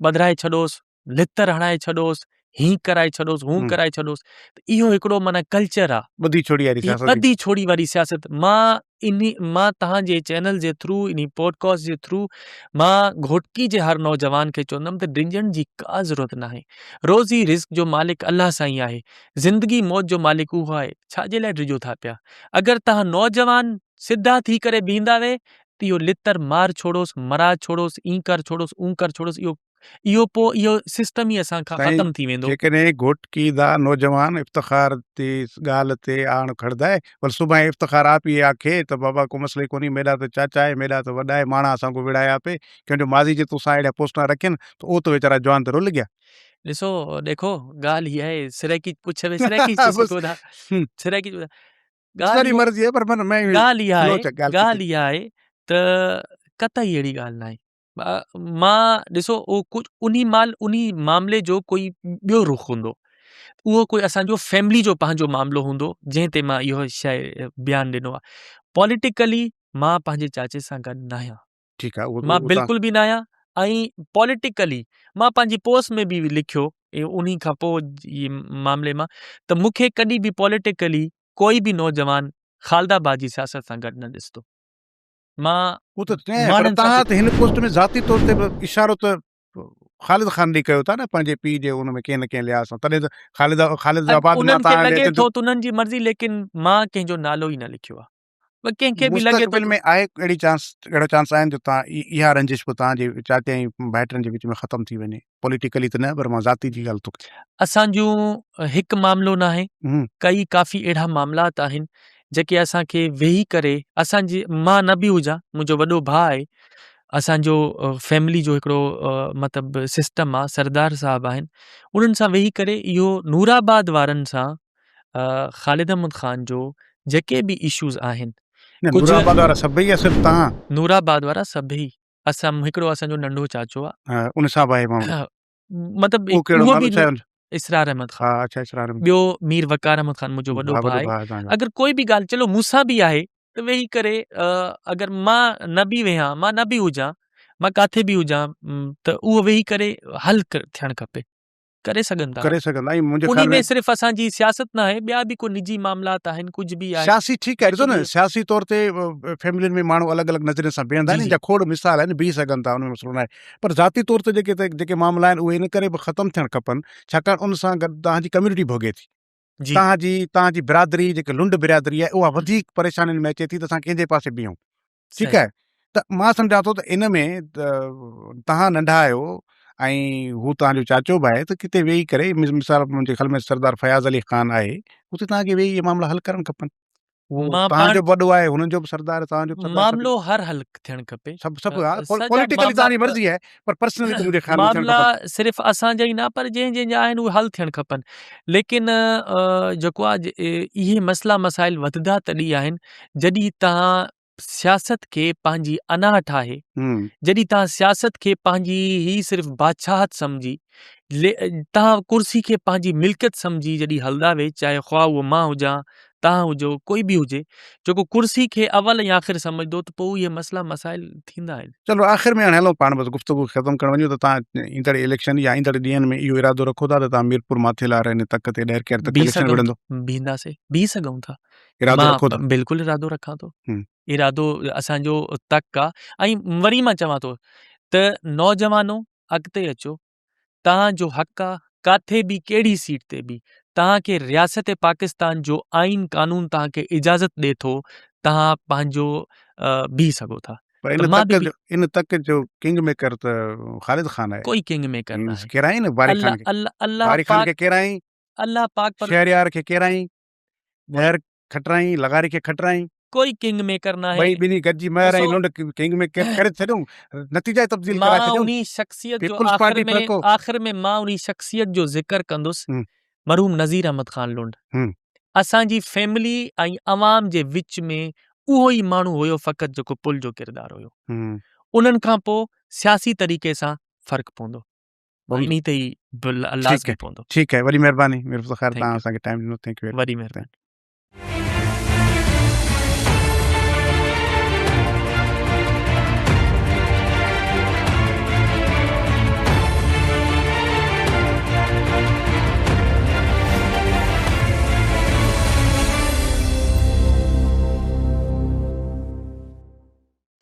ٻڌرائي ڇڏوس، لتر هڻائي ڇڏوس، هين ڪرائي ڇڏوس، هون ڪرائي ڇڏوس ته اهو هڪڙو معنيٰ ڪلچر آ. ٻڌي ڇوڙي واري سياست. ٻڌي ڇوڙي واري سياست. مان انهي مان توهان جي چينل جي ٿرو انهي پوڊڪاسٽ جي ٿرو مان گهوٽڪي جي هر نوجوان کي چوندم ته ڊڄڻ جي ڪا ضرورت ناهي. روزي رزق جو مالڪ الله سائين آهي. زندگي موت جو مالڪ اهو آهي. ڇا جي لاء ڊڄو ٿا پيا. اگر توهان نوجوان سڌا ٿي ڪري بيهندا وي ته اهو لتر مار ڇوڙوس، مرا ڇوڙوس، اين ڪر ڇوڙوس، اون ڪر ڇوڙوس، اهو اهو پوء اهو سسٽم ئي اسان کان سائين ختم ٿي ويندو. جيڪڏهن گهوٽڪي دا نوجوان افتخار تي ڳالهه تي آڻ کڙدائي ول سڀاڻي افتخار آپ ئي آکي ته بابا ڪو مسئلو ئي ڪونهي ميڏا ته چاچا آهي ميڏا ته وڏا آهي ماڻا اسان ڪو وڙهايا پئي ڪنهن جو ماضي جي توسان اهڙيا پوسٽان رکين ته او ته ويچارا جوان ته رل گيا. ڏسو ڏيکو ڳالهه هي آهي سرائيڪي پڇ ۾ سرائيڪي چ سگهو ٿا سرائيڪي چ ڳالهه مرضي آهي پر من ۾ ڳالهه اها آهي ڳالهه اها آهي ته قطعي اهڙي ڳالهه ناهي مان ڏسو اهو ڪجهه انهي مال انهي معاملي جو ڪوئي ٻيو رخ هوندو اهو ڪوئي اسانجو فيملي جو پنهنجو معاملو هوندو جنهن تي مان اهو شيء بيان ڏنو آهي پوليٽيڪلي مان پنهنجي چاچي سان گڏ ناهيان ٺيڪ آهي اهو مان بلڪل به ناهيان ۽ پوليٽيڪلي مان پنهنجي پوسٽ ۾ به لکيو انهي کان پوء جي معاملي مان ته مون کي ڪڏهن به پوليٽيڪلي ڪوئي به نوجوان خالد آباد جي سياست سان گڏ نه ڏسندو مان هو ته چئين پر تهان ته هن پوسٽ ۾ ذاتي طور تي به اشارو ته خالد خان ڏي ڪيو ٿا نه پنهنجي پيء جي ان ۾ ڪنهن نه ڪنهن لحاظ سان تڏهن ته خالد خالد آباد مان تهان لڳي ٿو ته انهن جي مرضي ليڪن مان ڪنهن جو نالو ئي نه لکيو آهي ڪنهن کي به لڳي ٿو مستقبل ۾ آهي اهڙي چانس اهڙو چانس آهن جو تان اها رنجش به تان جي چاچي ۽ ڀائٽن جي وچ ۾ ختم ٿي وڃي پوليٽيڪلي ته نه پر مان ذاتي جي ڳالهه ٿو ڪيان. اسان جون هڪ معاملو ناهي ڪئي ڪافي اهڙا معاملات آهن جيڪي اسان کي ويهي ڪري اسان جي مان نه به هجان منهنجو وڏو ڀاء آهي اسان جو فيملي جو هڪڙو مطلب سسٽم آهي سردار صاحب آهن انهن سان ويهي ڪري اهو نورآباد وارن سان خالد احمد خان جو جيڪي به اشوز آهن نه نورآباد وارا سڀئي يا صرف توهان؟ نورآباد وارا سڀئي اسان هڪڙو اسان جو ننڍو چاچو آ ها ان سان به آهي معاملو مطلب اهو ڪهڙو نالو ڇا آهي اسرار احمد خان ها اڇا اسرار احمد ٻيو مير وقار احمد خان منهنجو وڏو ڀاء آهي اگر ڪوئي به ڳالهه چلو مون سان به آهي ته ويهي ڪري اگر مان نه به ويهان مان نه به هجان مان ڪاٿي به هجان ته اهو ويهي ڪري حل ٿيڻ کپي ڪري سگهن ٿا. ڪري سگهن ٿا ۽ منهنجي خيال ۾. انهي ۾ صرف اسان جي سياست ناهي ٻيا به ڪو نجي معاملات آهن ڪجهه به آهي. سياسي ٺيڪ آهي ڏسو نه سياسي طور تي فيملين ۾ ماڻهو الڳ الڳ نظرين سان بيهندا آهن ان جا کوڙ مثال آهن بيهي سگهن ٿا ان ۾ مسئلو ناهي پر ذاتي طور تي جيڪي جيڪي معاملا آهن اهي ان ڪري به ختم ٿيڻ کپن ڇاڪاڻ ان سان گڏ توهان جي ڪميونٽي ڀوڳي ٿي توهان جي توهان جي برادري جيڪي لنڊ برادري آهي اها وڌيڪ پريشانين ۾ اچي ٿي ته اسان ڪنهن جي پاسي بيهون ٺيڪ آهي ته مان سمجهان ٿو ته ان ۾ توهان ننڍا آهيو ۽ هو توهان جو چاچو به آهي ته ڪٿي ويهي ڪري مثال منهنجي خيال ۾ سردار فياض علي خان آهي اتي توهان کي ويهي اهي معاملا حل ڪرڻ کپن هو توهان جو به وڏو آهي هنن جو به سردار توهان جو به سردار معاملو هر حل ٿيڻ کپي سڀ سڀ پوليٽيڪلي توهان جي مرضي آهي پر پرسنلي ته منهنجي خيال ۾ معاملا صرف اسان جا ئي نه پر جنهن جنهن جا آهن اهي حل ٿيڻ کپن ليڪن جيڪو آهي اهي مسئلا مسائل وڌندا تڏهن آهن جڏهن توهان سياست کي پنهنجي انا ٺاهي، جڏهن توهان سياست کي پنهنجي هي صرف بادشاهت سمجهي، توهان ڪرسي کي پنهنجي ملڪيت سمجهي جڏهن هلندا وي، چاهي خواه اهو مان هجان، توهان هجو ڪوئي به هجي جيڪو ڪرسي کي اول ۽ آخر سمجهندو ته پوء اهي مسئلا مسائل ٿيندا آهن. چلو آخر ۾ هاڻي هلون پاڻ بس گفتگو کي ختم ڪرڻ وڃون ته توهان ايندڙ اليڪشن يا ايندڙ ڏينهن ۾ اهو ارادو رکو ٿا ته توهان ميرپور ماٿيلار ان تڪ تي ڏهرڪيار تڪ بيهي اليڪشن سگهون وڙهندو؟ بيهنداسي بيهي سگهون ٿا. ارادو رکو ٿا؟ مان بلڪل ارادو رکان ٿو. ارادو اسان جو تڪ آ ۽ وري مان چوان ٿو ته نوجوانو اڳتي اچو توهان جو حق آ ڪاٿي به ڪهڙي سيٽ تي به توهان کي رياست پاڪستان جو آئين قانون توهان کي اجازت ڏي ٿو توهان پنهنجو بيهي سگهو ٿا پر ان تڪ جو ان تڪ جو ڪنگ ميڪر ته خالد خان آهي ڪوئي ڪنگ ميڪر نه آهي ڪيرائين نه باري خان کي الله باري خان کي ڪيرائين الله پاڪ پر شهريار کي ڪيرائين مهر کٽرائين لغاري کي کٽرائين. ڪوئي ڪنگ ميڪر ناهي. ٻئي ٻنهي گڏجي مهر ۽ لنڊ ڪنگ ميڪر ڪري ڇڏيون نتيجا ئي تبديل ڪرائي ڇڏيون. مان انهي شخصيت جو آخر ۾ آخر ۾ مان انهي شخصيت جو ذڪر ڪندس مرحوم نذير احمد خان لنڊ اسان جي فيملي ۽ عوام جي وچ ۾ اهو ئي ماڻهو هيو فقط جيڪو پل جو ڪردار هيو انهن کان پوء سياسي طريقي سان فرق پوندو انهي تي ئي لازمي پوندو. ٺيڪ آهي وڏي مهرباني مير افتخار توهان اسان کي ٽائيم ڏنو thank you وڏي مهرباني.